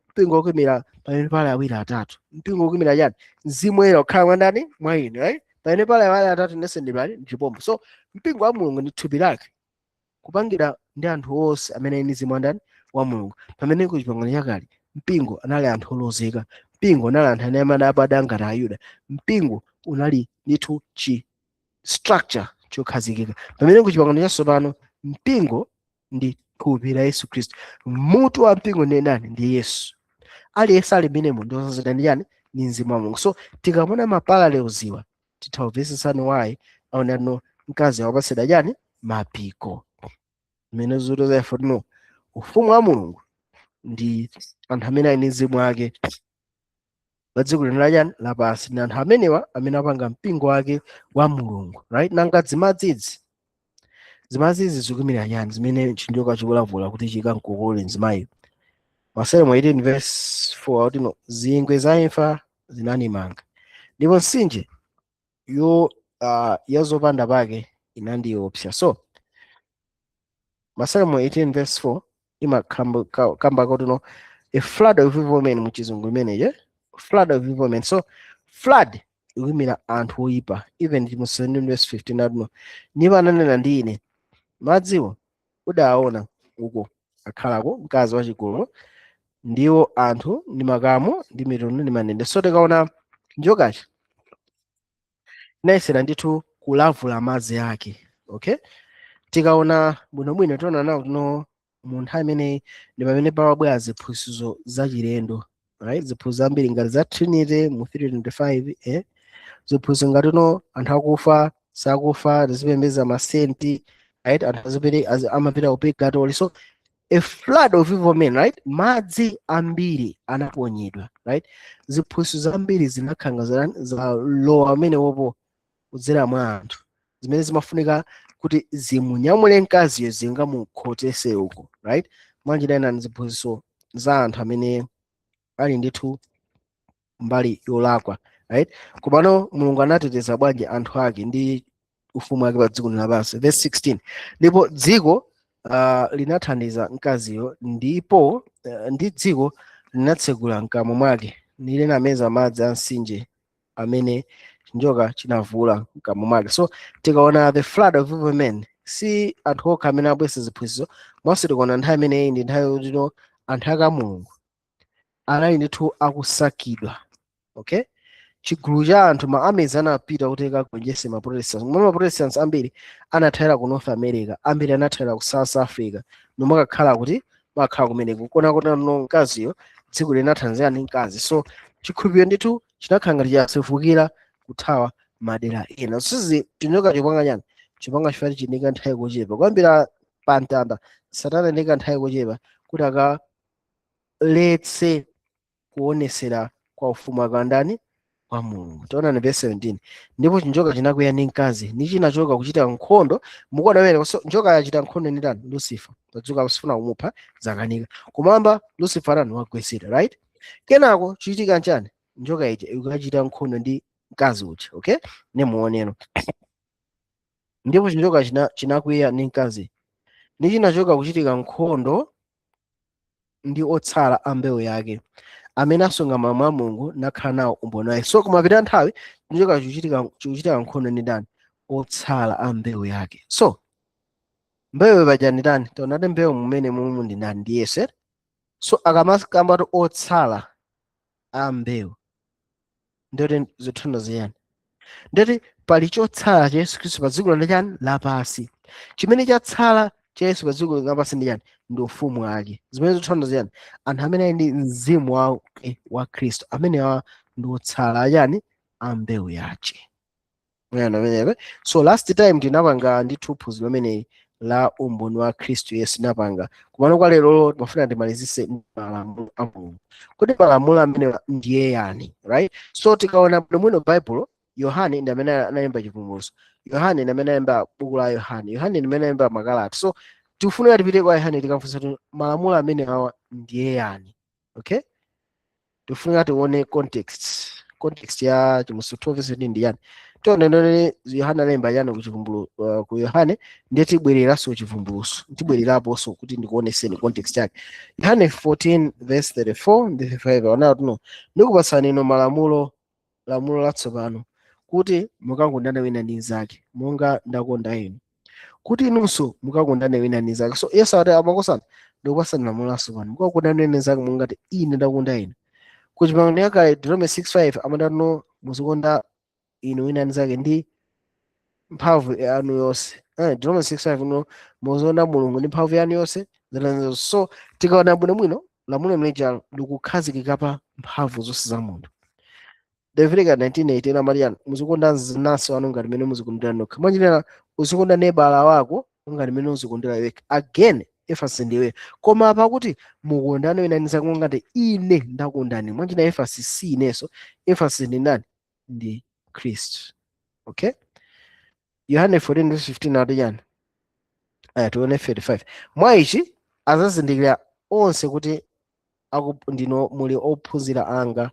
Mpingo ukuyimira pamene pali awiri atatu. Mpingo ukuyimira chani? Mzimu Woyera ukhala mwa ndani? Mwa ine, right? Pamene pali awiri atatu, inenso ndipali ndipompo. So mpingo wa Mulungu ndi thupi lake kupangira ndi anthu onse amene ali ndi mzimu wa ndani? Wa Mulungu. Pamene ku chipangano chakale mpingo anali anthu olozeka, mpingo unali anthu amene amadabada ngati Ayuda, mpingo unali ndithu chi structure chokhazikika. Pamene ku chipangano chatsopano mpingo ndi thupi la Yesu Khristu. Mutu wa mpingo ndi ndani? Ndi Yesu. Aliyense ali mmenemo ndi odzazidwa ndi chani? Ndi mzimu wa Mulungu. So tikamona ma parallels iwa, titha kumvetsetsani why aonano mkazi awapatsidwa chani? Mapiko. Mmene zuto za ife tino ufumu wa Mulungu ndi anthu amene ali ndi mzimu wake pa dziko lino lachani? Lapansi. Ndi anthu amenewa amene apanga mpingo wake wa Mulungu, right? Nanga zimadzidzi, zimadzizi zikuyimira chani zimene chinjoka chikulavula kuti chikamkokole mzimayi? Masalimo 18 verse 4 akuti no, zingwe za imfa zinandimanga, ndipo mtsinje yo yazopanda pake inandiopsa. So Masalimo 18 verse 4 imakamba kuti no, a flood of evil men, muchizungu imeneje, flood of evil men. So flood ikuyimira anthu oyipa. Even mu 17 verse 15 akuti no, ndipo ananena ndi ine, madziwo udaona uko akhalako mkazi wachigololo ndiwo anthu ndi makamu ndi mitundu ndi manende. So tikaona njokachi inayesera ndithu kulavula madzi ake, okay? Tikaona bwinobwino, tiona nawo tino mu nthawi imeneyi ndi pamene pamabwera ziphunzitso zachilendo, right? Ziphunzitso zambiri ngati za Trinity mu 325, eh? Ziphunzitso ngati no, anthu akufa sakufa, tizipembedza ma saint, right? Anthu amapita ku purgatory. So a flood of evil men, right? Madzi ambiri anaponyedwa, right? Ziphunzitso zambiri zinakhanga zalowa amenewopo kudzera mwa anthu, zimene zimafunika kuti zimunyamule mkaziyo zingamukhotese uko, right? Mwanjira ina ni ziphunzitso za anthu amene ali ndithu mbali yolakwa, right? Komano Mulungu anateteza bwanji anthu ake ndi ufumu wake pa dziko lapansi? Verse 16, ndipo dziko linathandiza mkaziyo, ndipo ndi dziko linatsegula mkamwa mwake nilinameza madzi a mtsinje amene chinjoka chinavula mkamwa mwake. So tikaona the flood of evil men, si anthu okha amene abwesa ziphunzitso mwanso. Tikaona nthawi imeneyi ndi nthawi yotino anthu ake a Mulungu anali ndithu akusakidwa, okay? Chigulu cha anthu, ma armies anapita kuti kagonjese ma Protestants. Momwe ma Protestants ambiri anathawira ku North America, ambiri anathawira ku South Africa, nomakakhala kuti makhala kumeneko. Kona kuti no, mkaziyo dziko linathandiza ndi mkazi. So chikhulupiriro ndithu chinakhala ngati chasefukira kuthawa madera ena. Sizi chinjoka chopanga chani? Chopanga chifukwa chinika nthawi kochepa kuyambira pa mtanda. Satana ndika nthawi kochepa kuti akaletse kuonesera kwa ufumu wake ndani? Wa Mulungu. Taona ni verse 17, ndipo chinjoka chinakwiya ndi mkazi nichinachoka kuchita nkhondo. Mukuona pamene? So njoka yachita nkhondo ndi ndani? Lucifer. Tadzuka kusifuna kumupha, zakanika. Kumwamba Lucifer atani? Wagwesera, right? Kenako chichitika nchani? Njoka ija ikachita nkhondo ndi mkazi uja, okay? Nimuoneno, ndipo chinjoka chinakwiya ndi mkazi nichinachoka kuchitika nkhondo ndi otsala a mbewu yake amene asunga malamulo a Mulungu nakhala nawo umboni wake. So kumapita nthawi chinjoka chikuchitika nkhondo ndi ndani? Otsala a mbewu yake. So mbewu paja ndi ndani? Taonati mbewu mumene mumu ndi ndani? Ndi Yesu, eh? So akamakambatu otsala a mbewu, ndiyoti zithundo ziyani? Ndeti pali chotsala cha Yesu Khristu pa dziko la chani lapansi. Chimene chatsala cha Yesu pa dziko lapansi ndi chani? Ndi ufumu wake. Zimene zikutanthauza chani? Anthu amene ali ndi mzimu wake wa Khristu, amene awa ndi otsala achani? A mbewu yache. Mwana amenepe. So last time tinapanga ndithu phunziro limeneli la umboni wa Khristu Yesu tinapanga. Kumano kwa lero timafuna timalizise malamulo a Mulungu. Kuti malamulo amene ndiye yani, right? So tikaona bwinobwino Bible, Yohane ndi amene analemba Chivumbulutso, Yohane ndi amene analemba buku la Yohane, Yohane ndi amene analemba makalata. So tikufunika tipite kwa Yohane tikamfunsa kuti malamulo amene awa ndiye yani. Okay, tifunika tione context ya Chivumbulutso 12 verse 13 ndi yani. Tione ndone Yohane alemba yani ku Chivumbulutso, ku Yohane, ndiye tibwereranso Chivumbulutso, tibwereraponso kuti ndikuoneseni context yake. Yohane 14 verse 34 ndi 35 ona tuno: "Ndikupatsani inu malamulo, lamulo latsopano, kuti mukakondane wina ndi mnzake, monga ndakonda inu, kuti inunso mukakondane wina ndi mnzake." So Yesu ati, amakosana, ndikupatsani lamulo latsopano, mukakondane wina ndi mnzake monga ngati ine ndakonda inu. Ku Chipangano Chakale, Deuteronomy 6:5 amati no, muzikonda inu wina ndi mnzake ndi mphamvu yanu yonse. Deuteronomy 6:5 no, muzikonda Mulungu ndi mphamvu yanu yonse. So tikaona bwinobwino, lamulo limeneli likukhazikika pa mphamvu zonse za munthu. Levitika 19:18 amati yani? Muzikonda mnansi wanu ngati mmene muzikondera nokha. Mwanjira uzikonda neighbor wako ngati mmene uzikondera wekha. Again, emphasis ndiwe. Koma pakuti mukondane wina ndi mnzake ngati ine ndakondani, mwanjira emphasis si inenso, emphasis ndi ndani? Ndi Khristu. Okay, Yohane 14 verse 15 ati chani? Aya, tione 35: "Mwa ichi azazindikira onse kuti ndino muli ophunzira anga,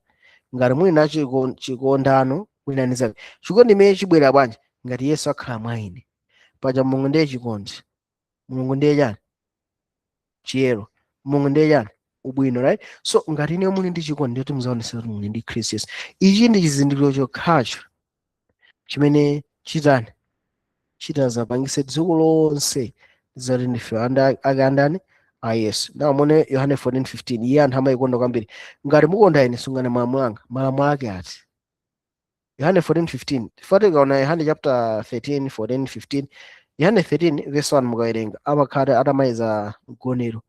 ngati muli nacho chikondano wina ndi mnzake." Chikondi imene chibwera bwanji? Ngati Yesu akhala mwa ine. Paja Mulungu ndiye chikondi, Mulungu ndiye chani? Chiyero. Mulungu ndiye chani? Ubwino, right? So ngati ine muli ndi chikondi, ndiyoti muzaonesa kuti muli ndi Khristu Yesu. Ichi ndi chizindikiro chokhacho chimene chitani chitazapangise dziko lonse zati ndife ake andani? A Yesu. Ndamone Yohane 14:15, iye anthu amayikonda kwambiri: "Ngati mukonda ine, sungani malamulo anga." Malamulo ake ati? Yohane 14:15. Tifati tikaona Yohane chapter 13, 14, 15, Yohane 13 verse 1 mukawerenga, amakhala atamaliza mgonero.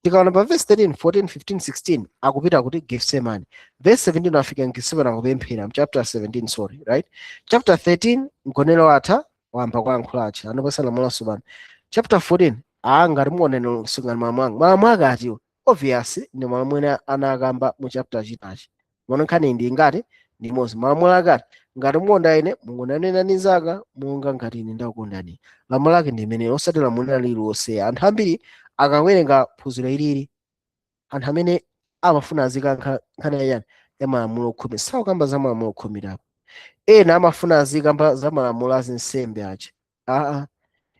Tikaona pa verse 13, 14, 15, 16, akupita kuti Gethsemane. Verse 17 afika Gethsemane, akupemphera, chapter 17, sorry, right? Chapter 13 mgonero atha, wamba kuyankhulachi anapasa lamulo pano. Chapter 14, aa, ngati muonene sungani malamulo anga. Malamulo ake atiwo? Obvious, ndi malamulo ena anakamba mu chapter chinachi. Mono nkhani ndi ngati ndi imodzi. Malamulo ake ati? Ngati mukonda ine, mukondane ndi nzaka monga ngati ine ndakukondani. Lamulo lake ndi imene, osati lamulo lililonse. Anthu ambiri akawerenga phunziro ilili, anthu amene amafuna azikankha nkhani yayani ya malamulo 10, sakukamba za malamulo 10 apo. Ena amafuna azikamba za malamulo azinsembe aja. Aa,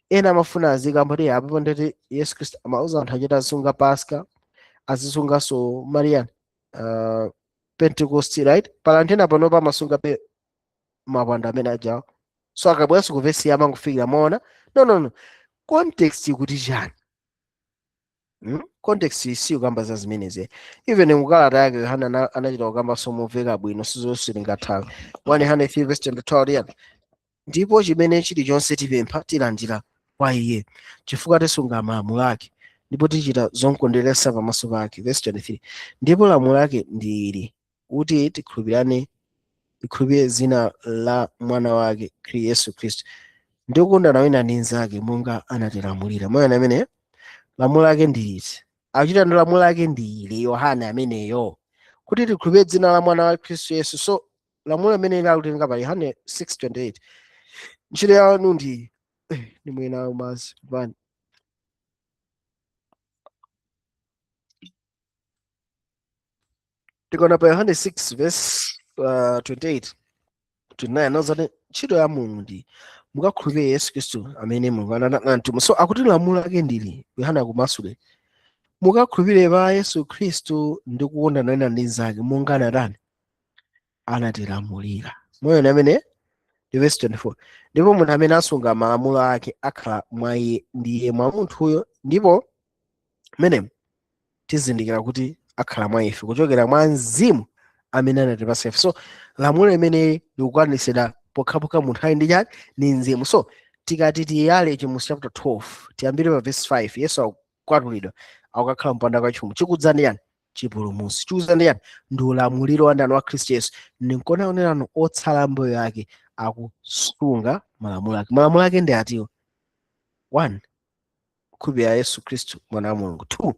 ena amafuna azikamba kuti apapo ndati Yesu Khristu amauza anthu achita azisunga Paska, azisunganso Marian, Pentecost, right? Pala anthu ena panopa amasunga pe mapwando amene ajawo. So akabweranso ku vesi amangofikira maona. No, no, no, context ikuti chani? Context si kukamba za zimenezi. Even mukalata yake Yohana anachita kukamba somumveka bwino, sizonse tingathawe. 1 Yohane 3 verse 22 yani? "Ndipo chimene chilichonse tipempha tilandira kwa iye, chifukwa tisunga malamulo ake ndipo tichita zomukondweretsa pamaso pake." Verse 23: "Ndipo lamulo lake ndi ili, kuti tikhulupirane, tikhulupirire dzina la mwana wake Yesu Khristu, ndi kukondana wina ndi mnzake monga anatilamulira." Moyana amene lamulo lake ndi liti? Akuchita ndi lamulo lake ndi ili Yohane ameneyo, kuti tikhulupirire dzina la mwana wa Khristu Yesu. So lamulo limene lakutenga pa Yohane 6:28: "Ntchito yanu ndi ndimwena mazi pani." Tikaona pa Yohane 6 verse 28 29, anazati ntchito ya Mulungu ndi mukakhulupirire Yesu Khristu amene Mulungu anamtuma. So akuti lamulo lake ndili, Yohane akumasule, mukakhulupirire pa Yesu Khristu ndi kukondana wina ndi mnzake monga anatani anatilamulira. Moyo amene ndi verse 24: "Ndipo munthu amene asunga malamulo ake akhala mwa iye, ndi iye mwa munthuyo. Ndipo menemo tizindikira kuti akhala mwa ife, kuchokera mwa mzimu amene anatipasa ife." So lamulo limene likukwaniritsidwa Pokhapokha munthu ali ndi chani? Ndi mzimu. So tikati tiyale Chivumbulutso chapter 12, tiyambire pa verse 5, Yesu akukwatulidwa, akukakhala mpando wachifumu. Chikudza ndi yani? Chipulumutso. Chikudza ndi yani? Ndi ulamuliro wa ndani? Wa Khristu Yesu. Ndinkona onenano otsala mbewu yake akusunga malamulo ake. Malamulo ake ndi atiwo? 1, kukhulupirira Yesu Khristu mwana wa Mulungu. 2,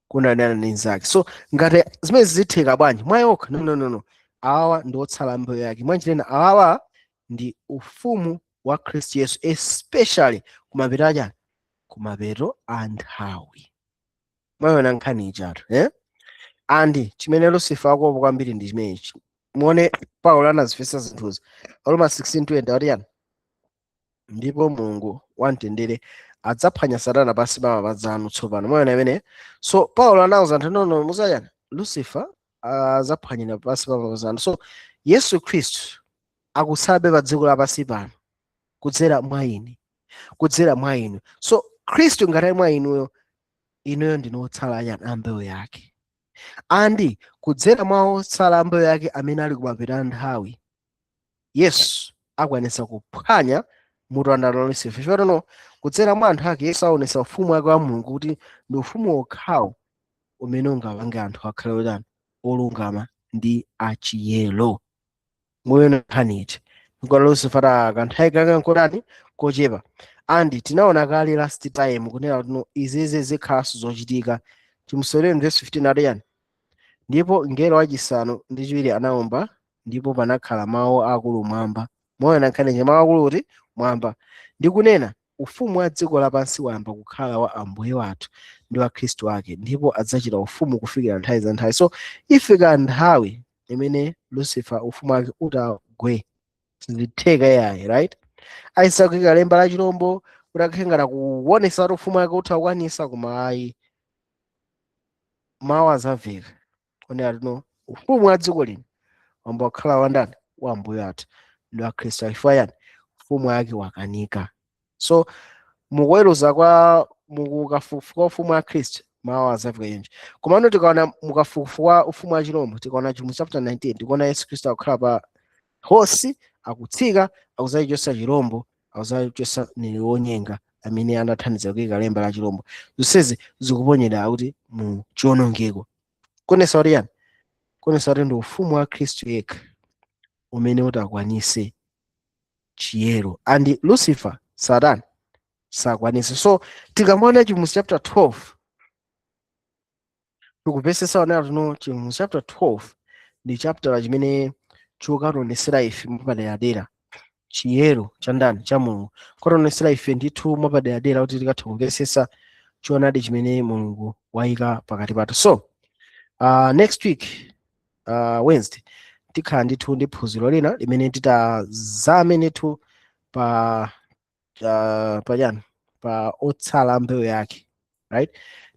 kukondana ndi nzake. So ngati zimene zitheka bwanji mwayokha? No, no, no, no. Awawa ndi otsala mbewu yake. Mwanjirena awawa ndi ufumu wa Khristu Yesu, especially kumapeto achani? Kumapeto a nthawi. Mwayiona nkhani ichatu, eh? And chimene Lucifer akuopa kwambiri ndi chimenechi. Muone Paulo anazifesa zinthuzi, Roma 16:20, akuti yani? Ndipo Mulungu wamtendere adzaphwanya Satana pansi pa mapazi anu tsopano. Mwayiona imene? So Paulo anawuza anthu, nono muzayani, Lucifer adzaphwanyira pansi pa mapazi anu. So Yesu Khristu akutsalabe pa dziko lapansi pano kudzera mwa ine, kudzera mwa inu. So Khristu ngati ali mwa inuyo, inuyo ndinu otsala yani? Ambewu yake. And kudzera mwa otsala ambewu yake amene ali kumapeto a nthawi, Yesu akwanitsa kuphwanya mutu wa ndani? Lucifer. Chifukwa no kudzera mwa anthu ake Yesu aonetsa ufumu wake wa Mulungu, kuti ndi ufumu wokhawo umene ungapange anthu akhale otani? Olungama ndi achiyero. Muyono nkhani iti nkona Lucifer ta kanthawi kake nkotani? Kochepa. And tinaona kale last time kunena kuti no, izizi zikhalanso zochitika. Chivumbulutso verse 15 ati yani? Ndipo mngelo wachisanu ndi chiwiri anawomba, ndipo panakhala mawu akulu mwamba. Moyona nkhani, mawu akulu kuti mwamba, ndi kunena, ufumu wa dziko lapansi wayamba kukhala wa Ambuye wathu ndi wa Khristu wake, ndipo adzachita ufumu kufikira nthawi za nthawi. So ifika nthawi imene Lucifer ufumu wake utagwe. Sizitheka yayi, right? Ayisakuika lemba la chilombo kuti akhengera kuonesa kuti ufumu wake utha kukwanisa, koma ayi, mawu azamveka onera tino ufumu wa dziko lino wamba kukhala wandani? Wa Ambuye athu ndi wa Khristu. Chifukwa yani? Ufumu wake wakanika. So mukuweruza kwa mukafukufuku wa ufumu wa Khristu, mawu azamveka choncho. Komano tikaona mukafukufuku wa ufumu wa chilombo, tikaona Chivumbulutso chapter 19, tikuona Yesu Khristu akukhala pa hosi, akutsika, akuzachichotsa chilombo, akuzachichotsa mneneri wonyenga amene anathandiza kuyika lemba la chilombo. Zonsezi zikuponyera kuti mu chiwonongeko. Kuonesa kuti yani? Kuonesa kuti ndi ufumu wa Khristu yekha umene utakwanise chiyero, and Lucifer, Satana, sakwanise. So tikamaona Chivumbulutso chapter 12, tikupesesa onera tuno Chivumbulutso chapter 12 ndi chapter chimene chikukationesera ife mwapaderadera chiyero cha ndani? Cha Mulungu. Kwationesera ife ndithu mwapaderadera kuti tikathe kumvesesa choonadi chimene Mulungu wayika pakati pathu. So next week, Wednesday, tikhala ndithu ndi phunziro lina limene titazame ndithu pa pachani, pa otsala mbewu yake, right?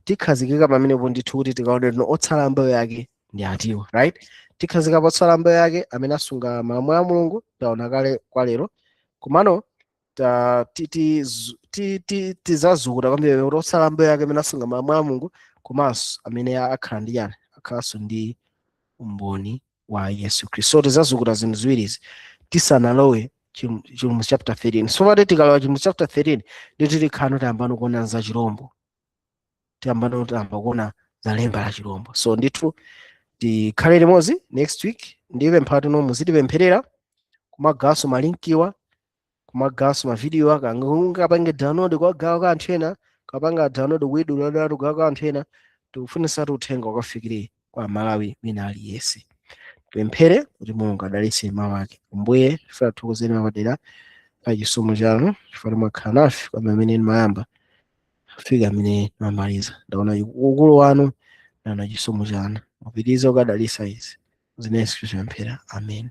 Tikhazikika pamenepo ndithu kuti tikaone tino otsala mbewu yake ndi atiwo, right? Tikhazika pa otsala mbewu yake amene asunga malamulo a Mulungu. Taona kale kwa lero, komano tizazukuta kwambiri kuti otsala mbewu yake amene asunga malamulo a Mulungu, komanso amene akhala ndi chani? Akhalanso ndi umboni wa Yesu Khristu. So tizazukuta zinthu ziwirizi tisanalowe Chivumbulutso chapter 13. So pati tikalowa Chivumbulutso chapter 13, nditi tikhala tayambano kuona za chilombo, tiyambano tayamba kuona za lemba la chilombo. So ndithu tikhale limodzi next week. Ndipempha tuno muzitipempherera, kumagawanso ma linkiwa, kumagawanso mavidiyo, kangapange download kwagawa ka anthu ena, kapanga download kuidula kugawa ka anthu ena. Tikufunisatu uthenga ukafikire kwa Malawi wina aliyense. Tipemphere kuti Mulungu adalitse mawu ake. Ambuye, tifuna tithokozeni mapadera pa chisomo chanu, chifukwa mwakhala nafe kwa amene mayamba kufika amene mamaliza. Ndaona ukulu wanu, ndaona chisomo chanu. Mupitirize kukadalitsa izi zimene. Yesu Khristu pemphera, amen.